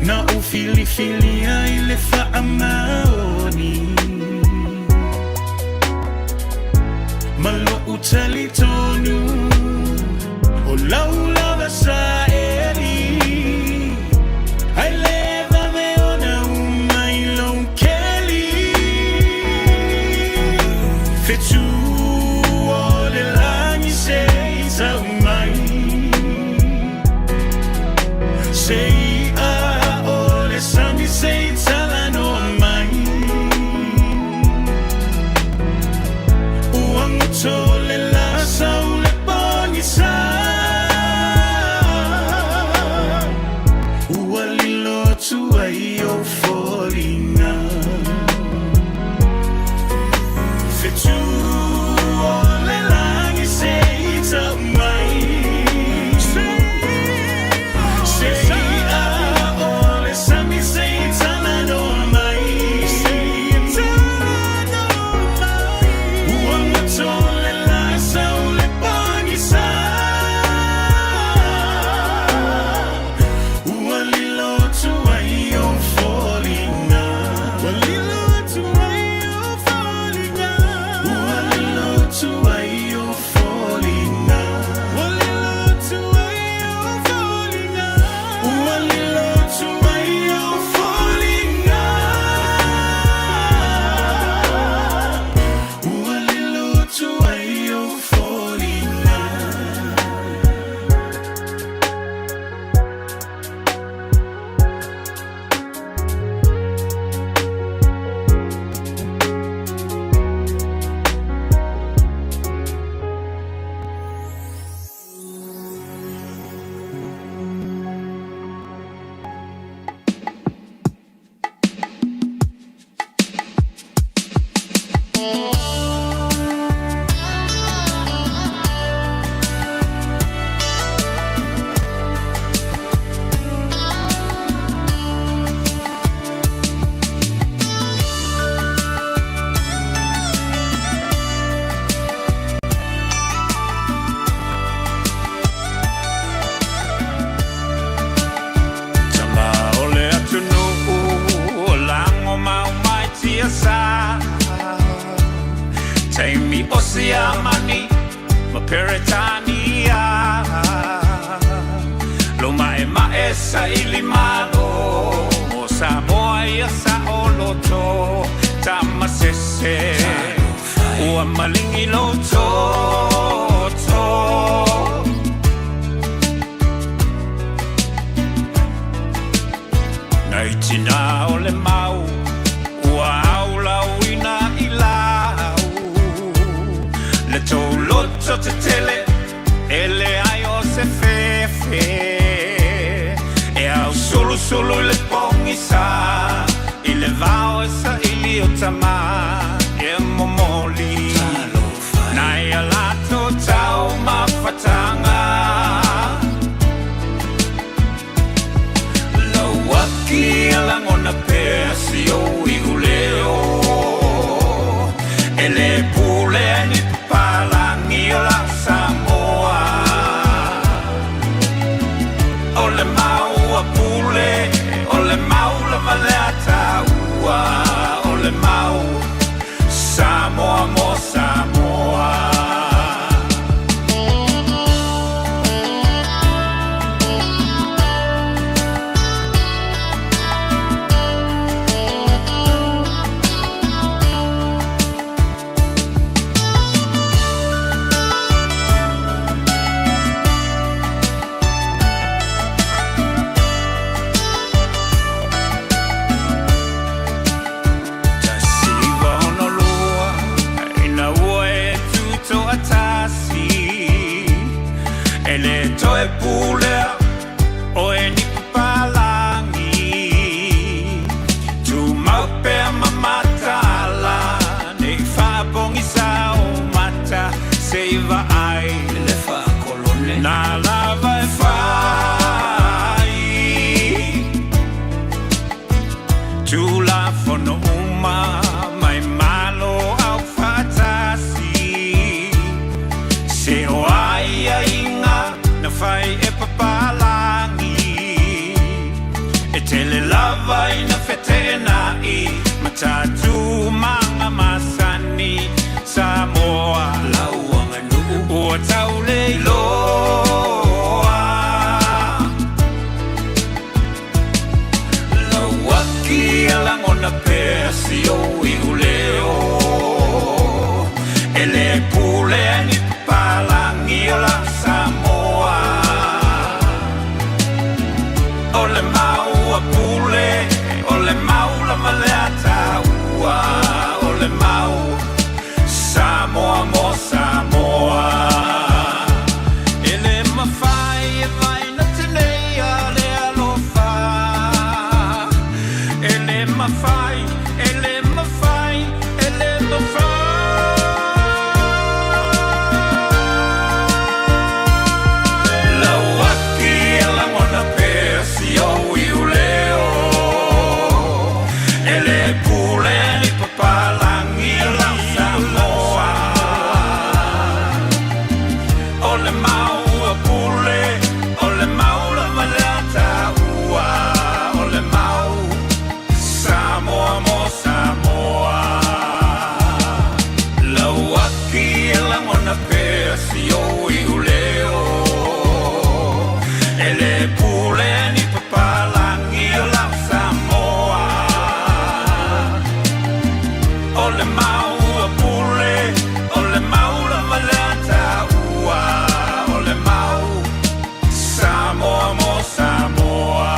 Na u filifilia i le faamaoni Ma lo'u talitonu O lau lava sa eli. Se i'a o le sami se i talanoa mai. Ua goto le lasa o le pogisa. Ua lilo atu ai ou foliga. Fetu o le lagi se i tau mai. Se i'a o le sami se i talanoa mai. Ua goto le lasa o le pogisa. Ua lilo atu ai ou foliga. Ua lilo atu ai ou foliga. Ua lilo atu ai ou foliga. Ua lilo atu ai ou foliga. Ua lilo atu ai ou foliga. Ua lilo atu ai ou foliga. Tama o le atunuu o lago ma umai tiasa. Taimi o Siamani ma Peretania. Lo ma'ema'e saili malo mo Samoa ia saoloto. Tamasese ua maligi lou toto. Nai tinā o le mau ua aulauina i lau. Le tou loto tetele e leai o se fefe. E ausulusulu i le pogisa i le vao e saili o tama e momoli. Nai a latou taumafataga. Lauaki e lagona pea si ou iuleo. E lē pulea e ni papalagi o la Samoa. O le mau a Pule, o le mau lava lea a taua. O le mau Samoa mo Samoa. 1962 ina ua e tutoatasi. E lē toe pulea oe e ni papalagi. Tumau pea ma mataala nei faapogisa ou mata se i vaai. Na lava e fai Tulafono uma mai Malo Aufaatasi. Se o aiaiga na fai e papalagi. E tele lava ina feteenai ma tatou masani. Samoa ua tauleiloa. Lauaki e lagona pea si ou iuleo. E lē pulea e ni papalagi o la Samoa. O le mau a pule, o le mau lava le ataua. O le mau, Samoa mo Samoa. E le mafai e vaina tenei a le alofa. E le mafai, e le mafai, e le mafai. Lau aki e lagona pea si ou iuleo. E le pule ni papalagi lau Samoa. O le mau a pule, o le mau lava le ataua. O le mau, Samoa mo Samoa. Lau aki e lagona pea si ou iuleo. E le pule ni papalagi lau Samoa. O le mau a pule, o le mau lava le ataua. O le mau, Samoa mo Samoa.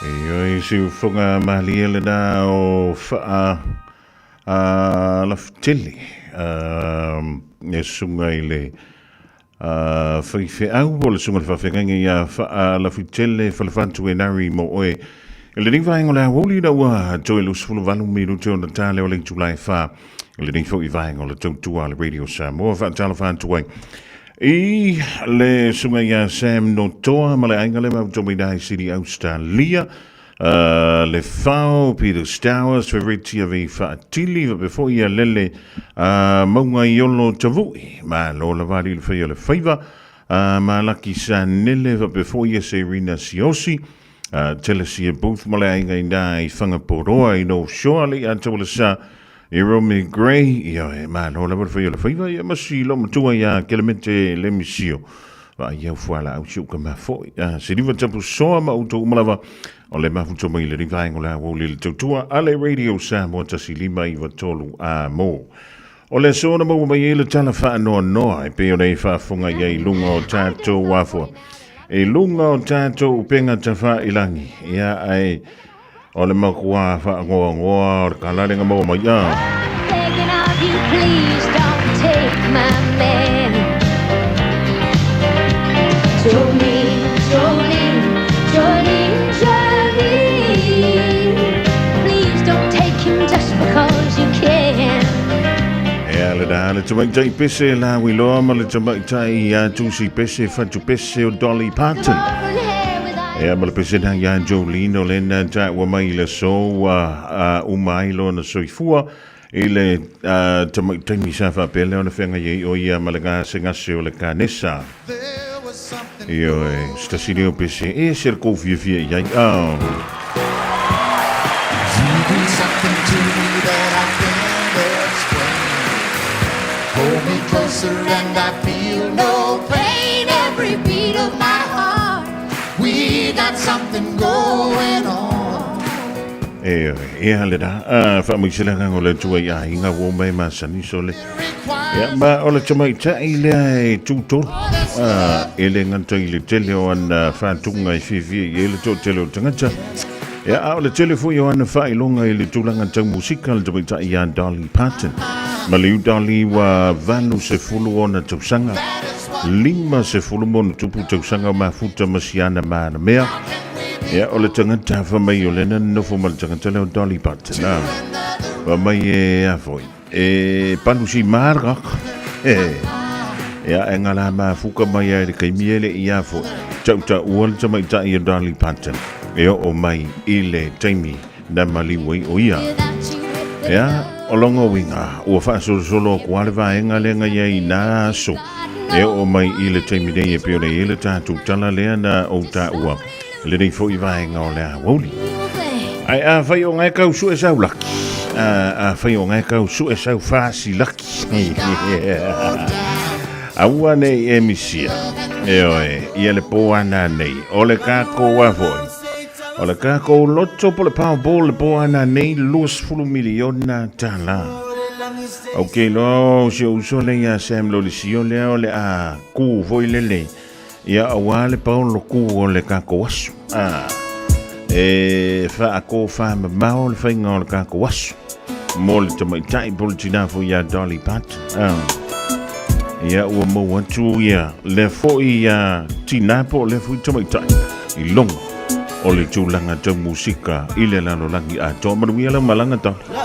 E oi si ufunga malie le na o whaa a lafutele e sunga i le whaiwheau o le sunga le whawhengangi ia whaa lafutele whalawhantu e nari mo oe. E le niwa ingo le awoli na ua toi 28 minuti o na tale o le tulai wha. E le niwa i vaenga o le tautua le Radio Samoa whaatala whantu ai. I le sunga ia Sam Notoa ma le ainga le mautomina i Sydney Australia. Le whao Peter Stowers Feretia vi whaatili wa before ia lele maunga i olo tavui ma lola vali le whaia le whaiva ma laki sa nele wa before ia Serena Siosi Telesia Booth ma le ainga i nā i Whangaporoa i no Shore le a tawala sa i Romy Gray ia e ma lola vali whaia le whaiva ia masi lo matua ia kelemente le misio wa ia fuala au siu ka mafoi se liva tapu soa ma uto umalava o le mafuto mai le riva ingo la wo le tautua ale Radio Samoa 1 5 3 a mo. O le sona mo mai e le tala wha noa noa e pe o nei whaafunga ia i lunga o tātou wafua. E lunga o tātou upenga tawha ilangi. Ia ai o le makua wha ngoa ngoa o le kalalenga mo mai a. Begging of you, please don't take my man. Jolene, Jolene, Jolene, Jolene. Please don't take him just because you can. Ea le da le tamaitai pese la wiloa ma le tamaitai ia tusi pese fatu pese o Dolly Parton. Ea ma le pese na ia Jolene o lena ta ua mai le so uma ai lo na soifua i le tamaitai misa whapele o na whenga iei o ia ma le ngā se ngase o le kanesa. Io e stasini o pese e se le kōwhia fia i ai. Oh. You do something to me that I can't explain. Hold me closer and I feel no pain. Every beat of my heart. We got something going on. E, e ale da, wha mai sila ngā le tua i a hinga wō mai ma sani so le. Ia, ma o le tamaitai lea e tūtolu. E le ngata i le tele o ana whātunga i whiwhia i e le tō tele o tangata. Ia, a o le tele fui o ana whailonga i le tūlanga tau musika le tamaitai ia Dolly Parton. Ma le u Dolly wa 80 ona tausanga. 50 mona tupu tausanga o mafuta masiana mana mea. Ia, o le tangata wha mai o le nofo ma le tangata leo Dolly Parton. Wa mai e a foi. E panusi margak. E. Ia, e ngā la mafuka mai ai le kaimiele i a foi. Tau ta ua le tamaitai e Dolly Parton. E o mai i le taimi na maliu ai o ia. Ia, o longo winga, ua whaasolosolo ko ale vaenga lenga ia i nā aso. E o mai i le taimi nei e peo nei e le tātou tala lea na o tā ua. Le nei foi vaenga o le a wauli. Ae afai o ngae kau sue sau laki, afai o ngae kau sue sau fasi laki. Aua nei e misia. E oe, ia le po ana nei. O le kākou a foi. O le kākou loto po le Powerball le po ana nei 20 miliona tala. Ok, lo si o uso le ia Sam Lolisio lea o le a kū foi lele. Ia auā le paolo kū o le kākou aso. A, e whaako whamamao le whainga o le kākou aso. Mo le tamaitai po le tinā foi ia Dolly Parton. A, ia ua mau atu ia le foi ia tinā po le foi tamaitai i longa o le tulaga tau musika i le lalolagi atoa. Manuia lau malaga Dolly.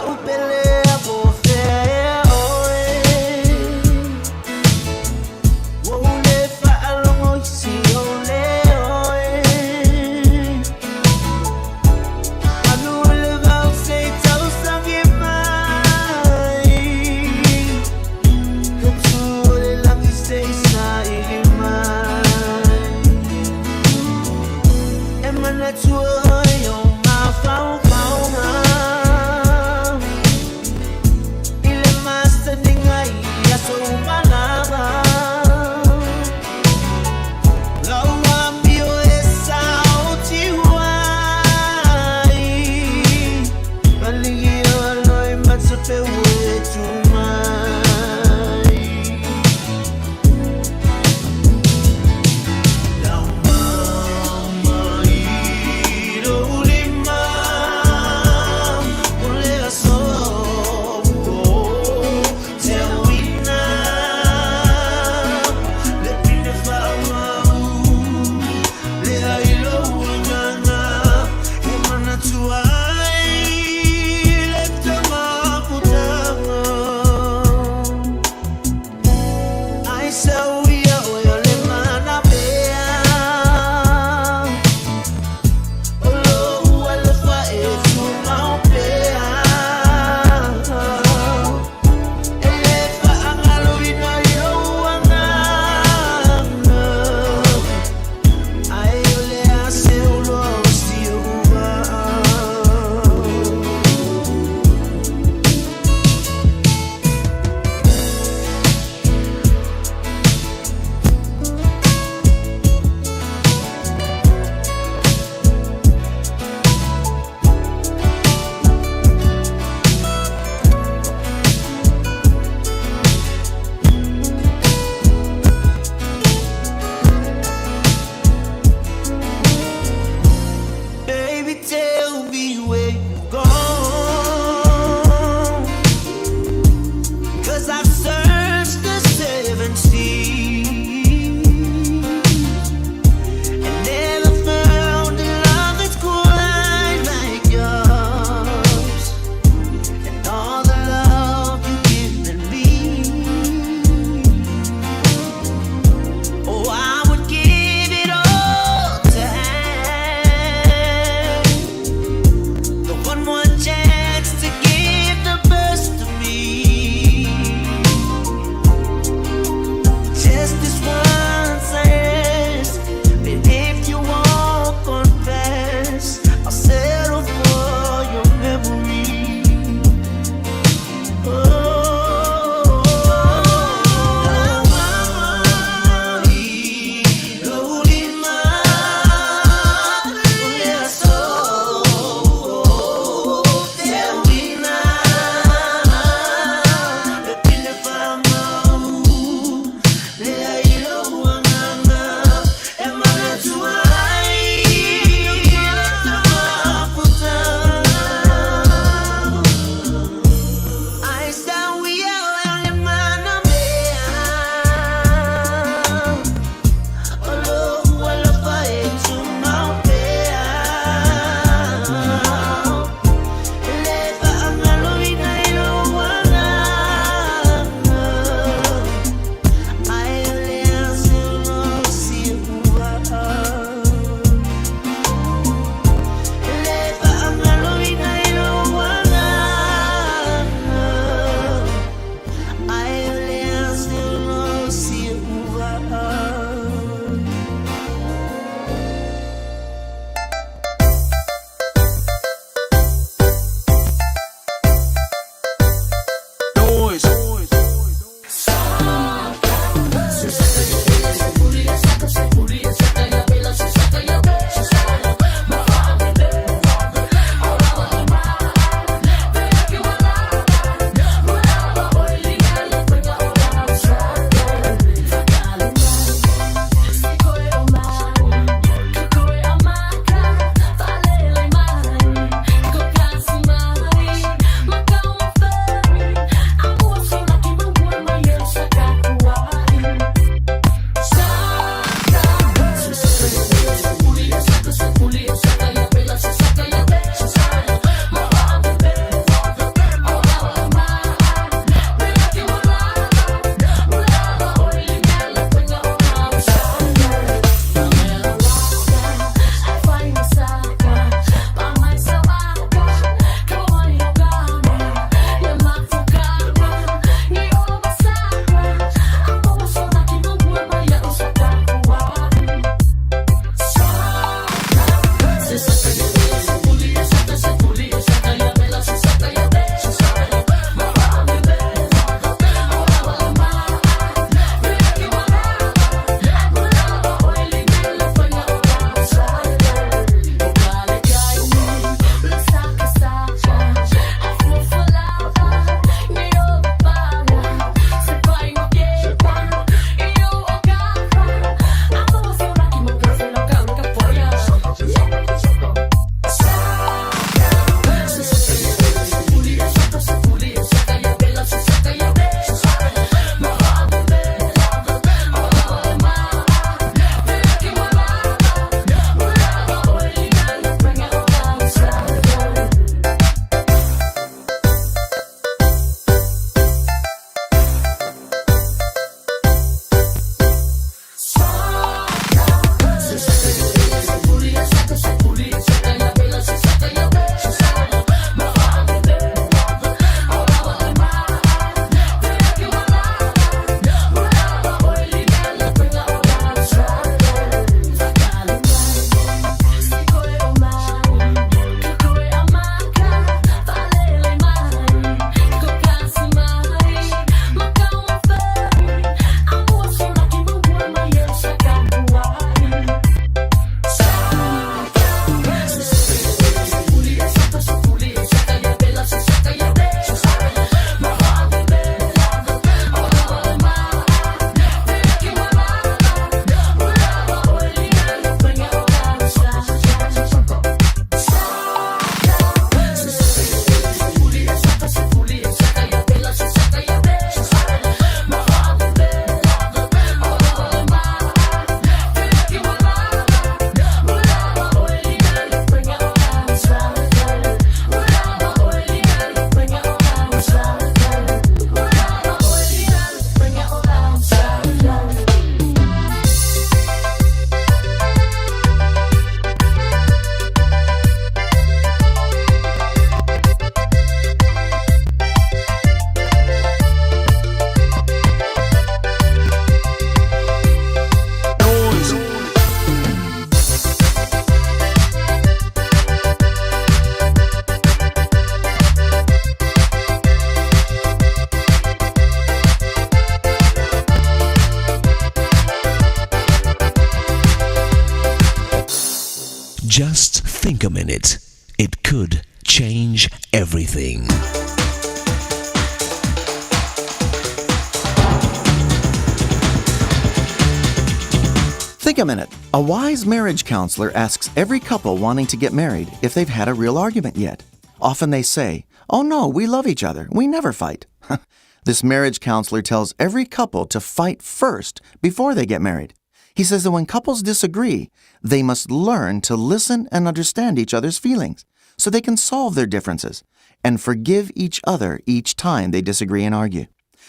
Think a minute. It could change everything. Think a minute. A wise marriage counselor asks every couple wanting to get married if they've had a real argument yet. Often they say, Oh no, we love each other. We never fight. This marriage counselor tells every couple to fight first before they get married. He says that when couples disagree, they must learn to listen and understand each other's feelings so they can solve their differences and forgive each other each time they disagree and argue.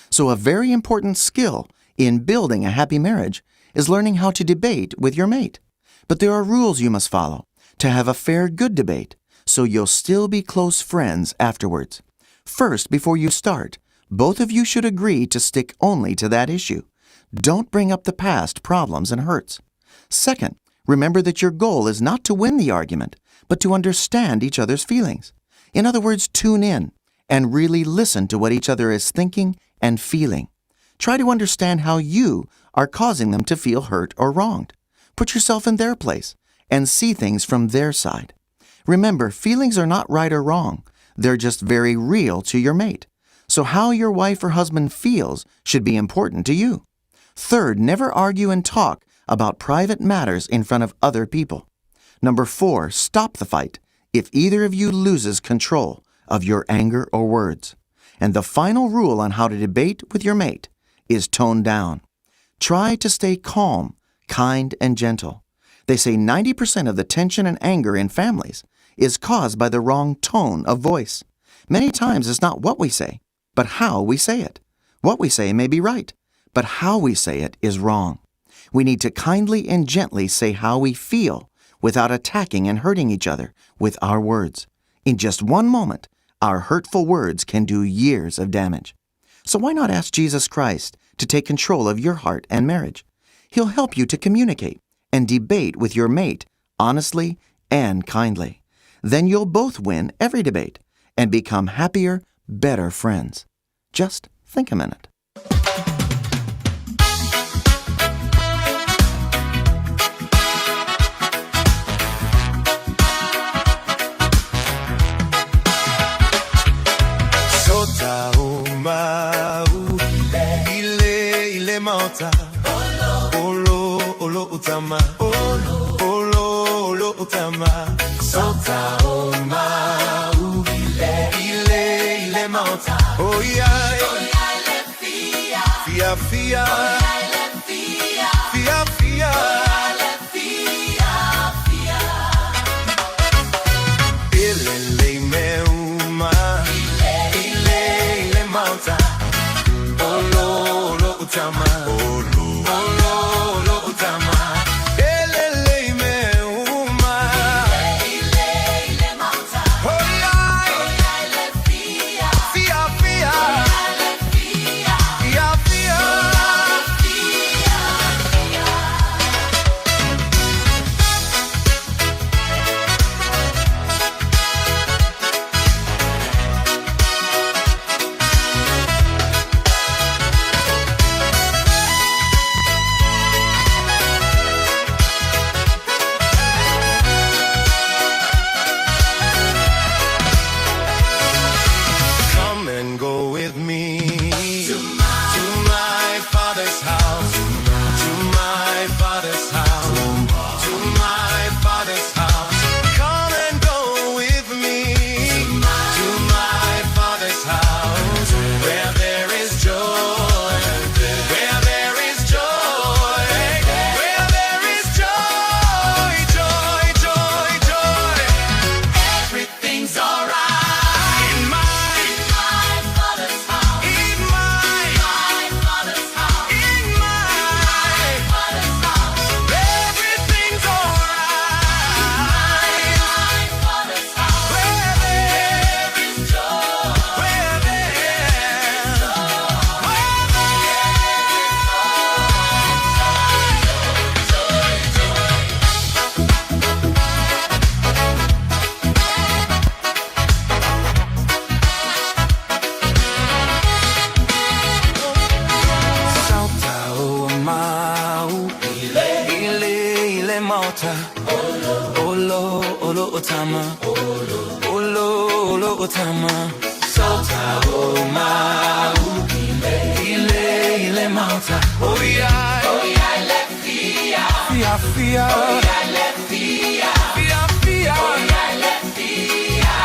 So, a very important skill in building a happy marriage is learning how to debate with your mate. But there are rules you must follow to have a fair, good debate so you'll still be close friends afterwards. First, before you start, both of you should agree to stick only to that issue. Don't bring up the past problems and hurts. Second, remember that your goal is not to win the argument, but to understand each other's feelings. In other words, tune in and really listen to what each other is thinking and feeling. Try to understand how you are causing them to feel hurt or wronged. Put yourself in their place and see things from their side. Remember, feelings are not right or wrong. They're just very real to your mate. So how your wife or husband feels should be important to you. Third, never argue and talk about private matters in front of other people. Number 4, stop the fight if either of you loses control of your anger or words. And the final rule on how to debate with your mate is tone down. Try to stay calm, kind, and gentle. They say 90% of the tension and anger in families is caused by the wrong tone of voice. Many times it's not what we say, but how we say it. What we say may be right, but how we say it is wrong. We need to kindly and gently say how we feel without attacking and hurting each other with our words. In just one moment, our hurtful words can do years of damage. So why not ask Jesus Christ to take control of your heart and marriage? He'll help you to communicate and debate with your mate honestly and kindly. Then you'll both win every debate and become happier, better friends. Just think a minute. Sota o mau ile ile maota Olo olo utama Olo olo olo utama Sota o mau ile ile maota Oh yeah Fia fia Fia fia Ile le me uma Ile ile maota Olo olo utama Olo olo olo utama Ele le me uma Oh yeah Fia fia Fia fia Come and go with me to my father's house, to my father's house, to my father's house. Come and go with me to my father's house, where there is joy, where there is joy, where there is joy, joy, joy, joy. Everything's alright in my father's house. In my father's house. In my father's house. Everything's alright. In my father's house. Where there is joy. Where there is joy. Where there is joy, joy, joy. Sauta o mau ile ile maota Olo olo tama. Olo olo o tama. So ta o ma u ile ile mauta. Oh yeah. Oh yeah le fia. Fia fia. Oh yeah le fia. Fia fia. Oh yeah le fia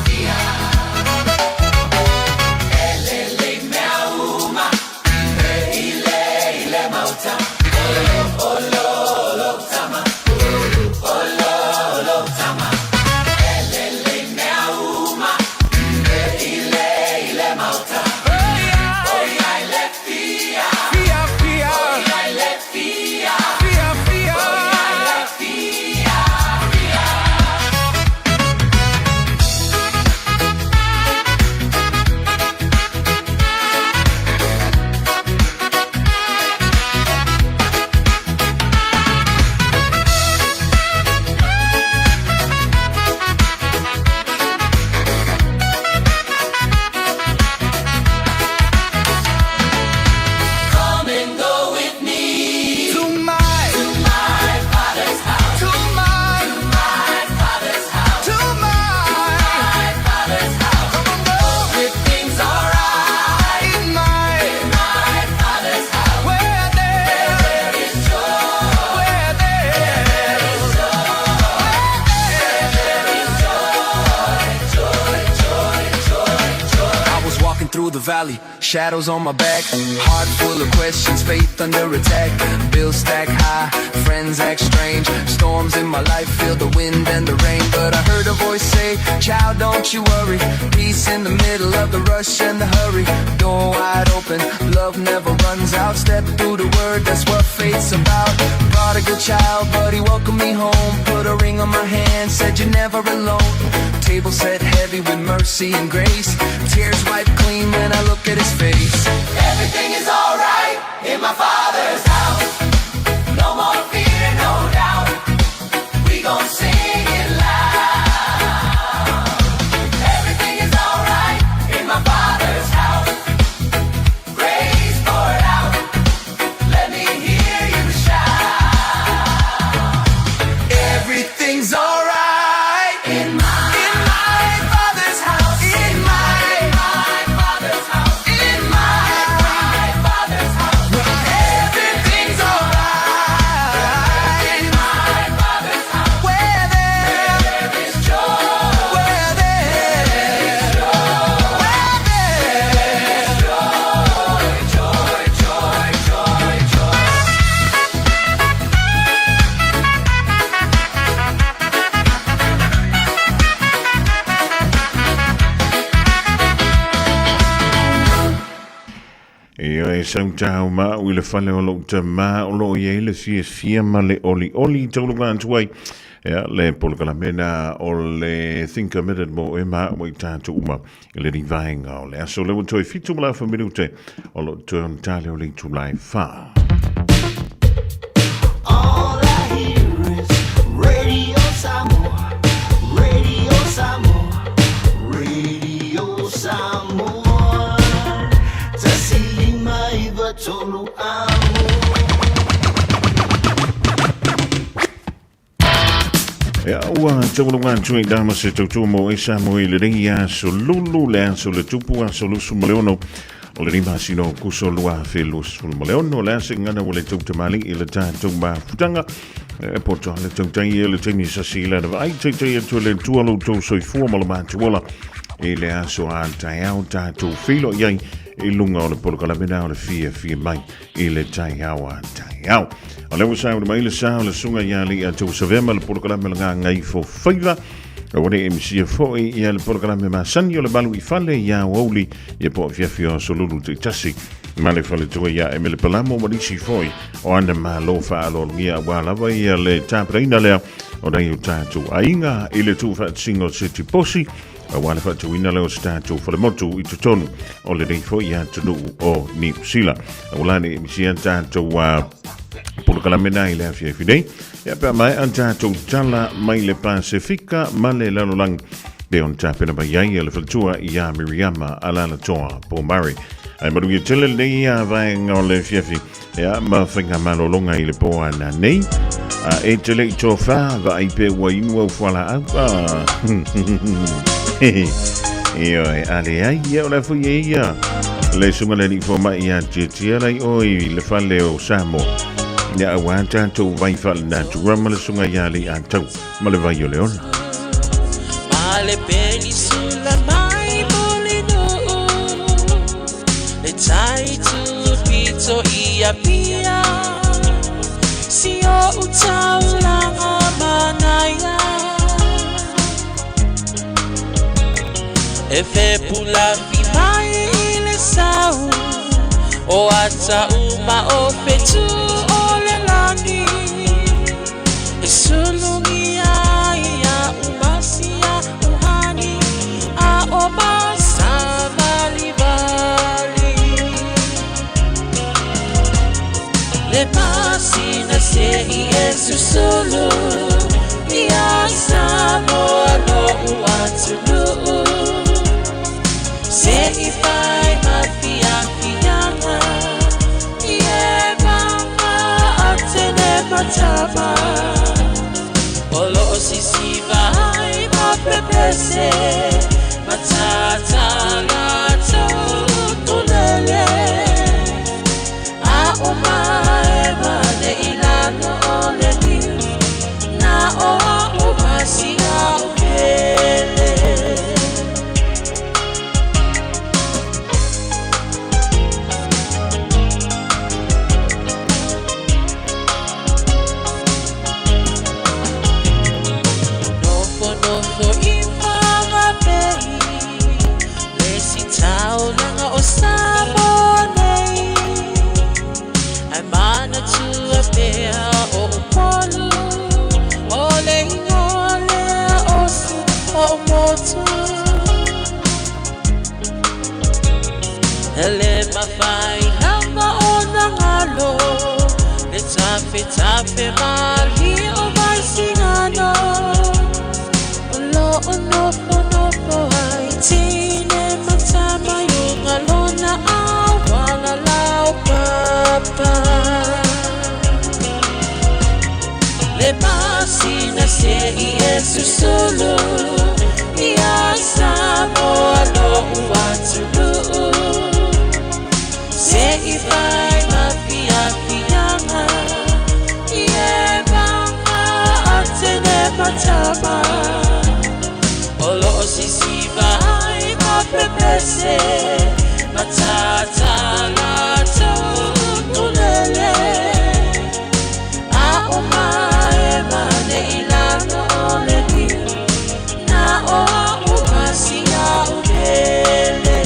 fia. Elele mea uma. Ile ile mauta. Olo olo olo tama. Olo olo tama. Elele mea uma. Ile ile mauta. Oh yeah le fia. Fia fia. Oh yeah le fia. Fia fia. Oh yeah le fia fia. Come and go with me to my father's house. To my father's house. To my father's house. Come on, go. Everything's alright in my father's house. Where there is joy. Where there is joy. Where there is joy. Joy, joy, joy, joy. I was walking through the valley, shadows on my back, heart full of questions, faith under attack. Bills stack high, friends act strange, storms in my life feel the wind and the rain. But I heard a voice say, Child, don't you worry. Peace in the middle of the rush and the hurry. Door wide open, love never runs out. Step through the word, that's what faith's about. Prodigal child, but he welcomed me home. Put a ring on my hand, said you're never alone. Table set heavy with mercy and grace. Tears wiped clean when I look at his face. Everything is alright in my father's house. No more fear, no doubt. We gon' sing it loud. Everything is alright in my father's house. Grace poured out. Let me hear you shout. Everything's alright in my father's house. In my father's house. In my father's house. Everything's alright in my father's house. Where there is joy. Where there is joy. Where there is joy. Joy, joy, joy, joy. Ia e sautau mau i le fale o lou tamā o lo o i ai le fiafia ma le olioli tauluga atu ai ia le polokalame o le Think a Minute mo e maua i tatou uma i lenei vaega o le aso lea ua toe 7 ma le afa minute o lo o toe ona tale o le itula e 4. All I hear is Radio Samoa, Radio Samoa, Radio Samoa. 159 amo. Ia ua tauluga atu ai dama se tautua mo e Samoa i lenei aso lulu le aso le tupu aso 26 o lenei masina o Kuso 2026 le ase gana ua le tautamali i le tatou mafutaga e poto le tautai e le taimi sasi i lana vaai taitai atu e le Atua lo outou soifua ma lo matou ola i le aso a taeao tatou feiloai ai i luga o le polokalame na o le fiafia mai i le taeao a taeao. O lea ua sauni mai le sa o le susuga ia Alii Atua Savea ma le polokalame o le Gagaifo Faiva. Ua le MC foi ia le polokalame masani o le malu i fale ia aoauli ia po o afiafi o aso lulu taitasi ma le faletua ia Emele Palamo ma nisi foi o ana malo faaaloalogia aua lava ia le tapenaina lea o nai o tatou aiga i le tuufaatasiga o se tiposi aua le faatauina lea o se tatou falemotu i totonu o lenei foi atunuu o Niu Sila. Ua la nei misia tatou polokalame na i le afiafi nei. Ia pe a maea tatou tala mai le Pasefika ma le lalolagi. Pei ona tapena mai ai e le faletua ia Miriama Alalatoa Pomare. Ae manuia tele lenei vaega o le afiafi ia ma faigamalologa i le po ananei. A e te le i tofa, vaai pe ua inu au fualaau. Ah. Ioe, a leai, ia o le a foi e ia. Le susuga le alii fomai ia tiatia lai oe i le fale o Samoa. Ia auā tatou vai faalenatura ma le susuga ia alii Atau ma le vai o le ola. Ma le penisula mai Mulinuu, le tai tupito i Apia, si oʻu taulaga manaia. E fepulafi mai i le sau o ata uma o fetu o le lani, e sulugia ai aʻu masia uhani a o masavalivali. Le masina seʻi e susulu ia Samoa loʻu atunuu, seʻi fai ma fiafiaga i e mama atene matama o loo sisiva ai ma pepese matatala tulele a o mae mane i lalo o le niu na o au masia o pele. Nofonofo i Whanganui, le isi taulaga o Samoa nei. Ae manatua pea o Upolu, o le igoa lea o si ou motu. E le mafai lava ona galo le tafetafe malie o Vaisigano. O loo nofonofo ai teine ma tama i uga lona auala laupapa. Le masina seʻi e susulu ia Samoa loʻu atunuu, seʻi fai ma fiafiaga i e mama atene matama o loo sisiva ai ma pepese matatala tulele a o mae mane i lalo o le niu na o au masia o pele.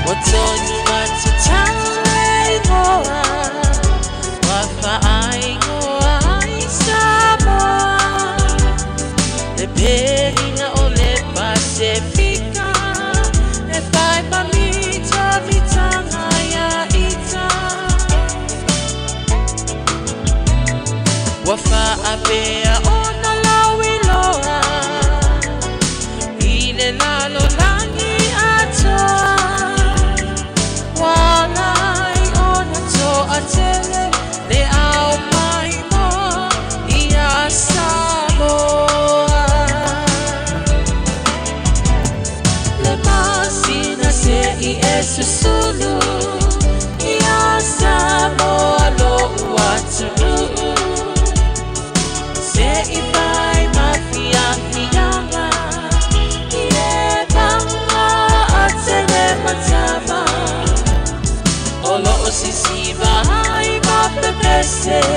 Ua tonu atu tau e igoa, ua faaigoa ai Samoa. Le pelina o le Pasefika, e whai ma mita mitanga ia ita. Ua faapea ona lauiloa i le lalolagi atoa. Ua ala ai ona toatele le ao maimoa ia Samoa. Le masina seʻi e susulu ia Samoa loʻu atunuu, seʻi fai ma fiafiaga Ese.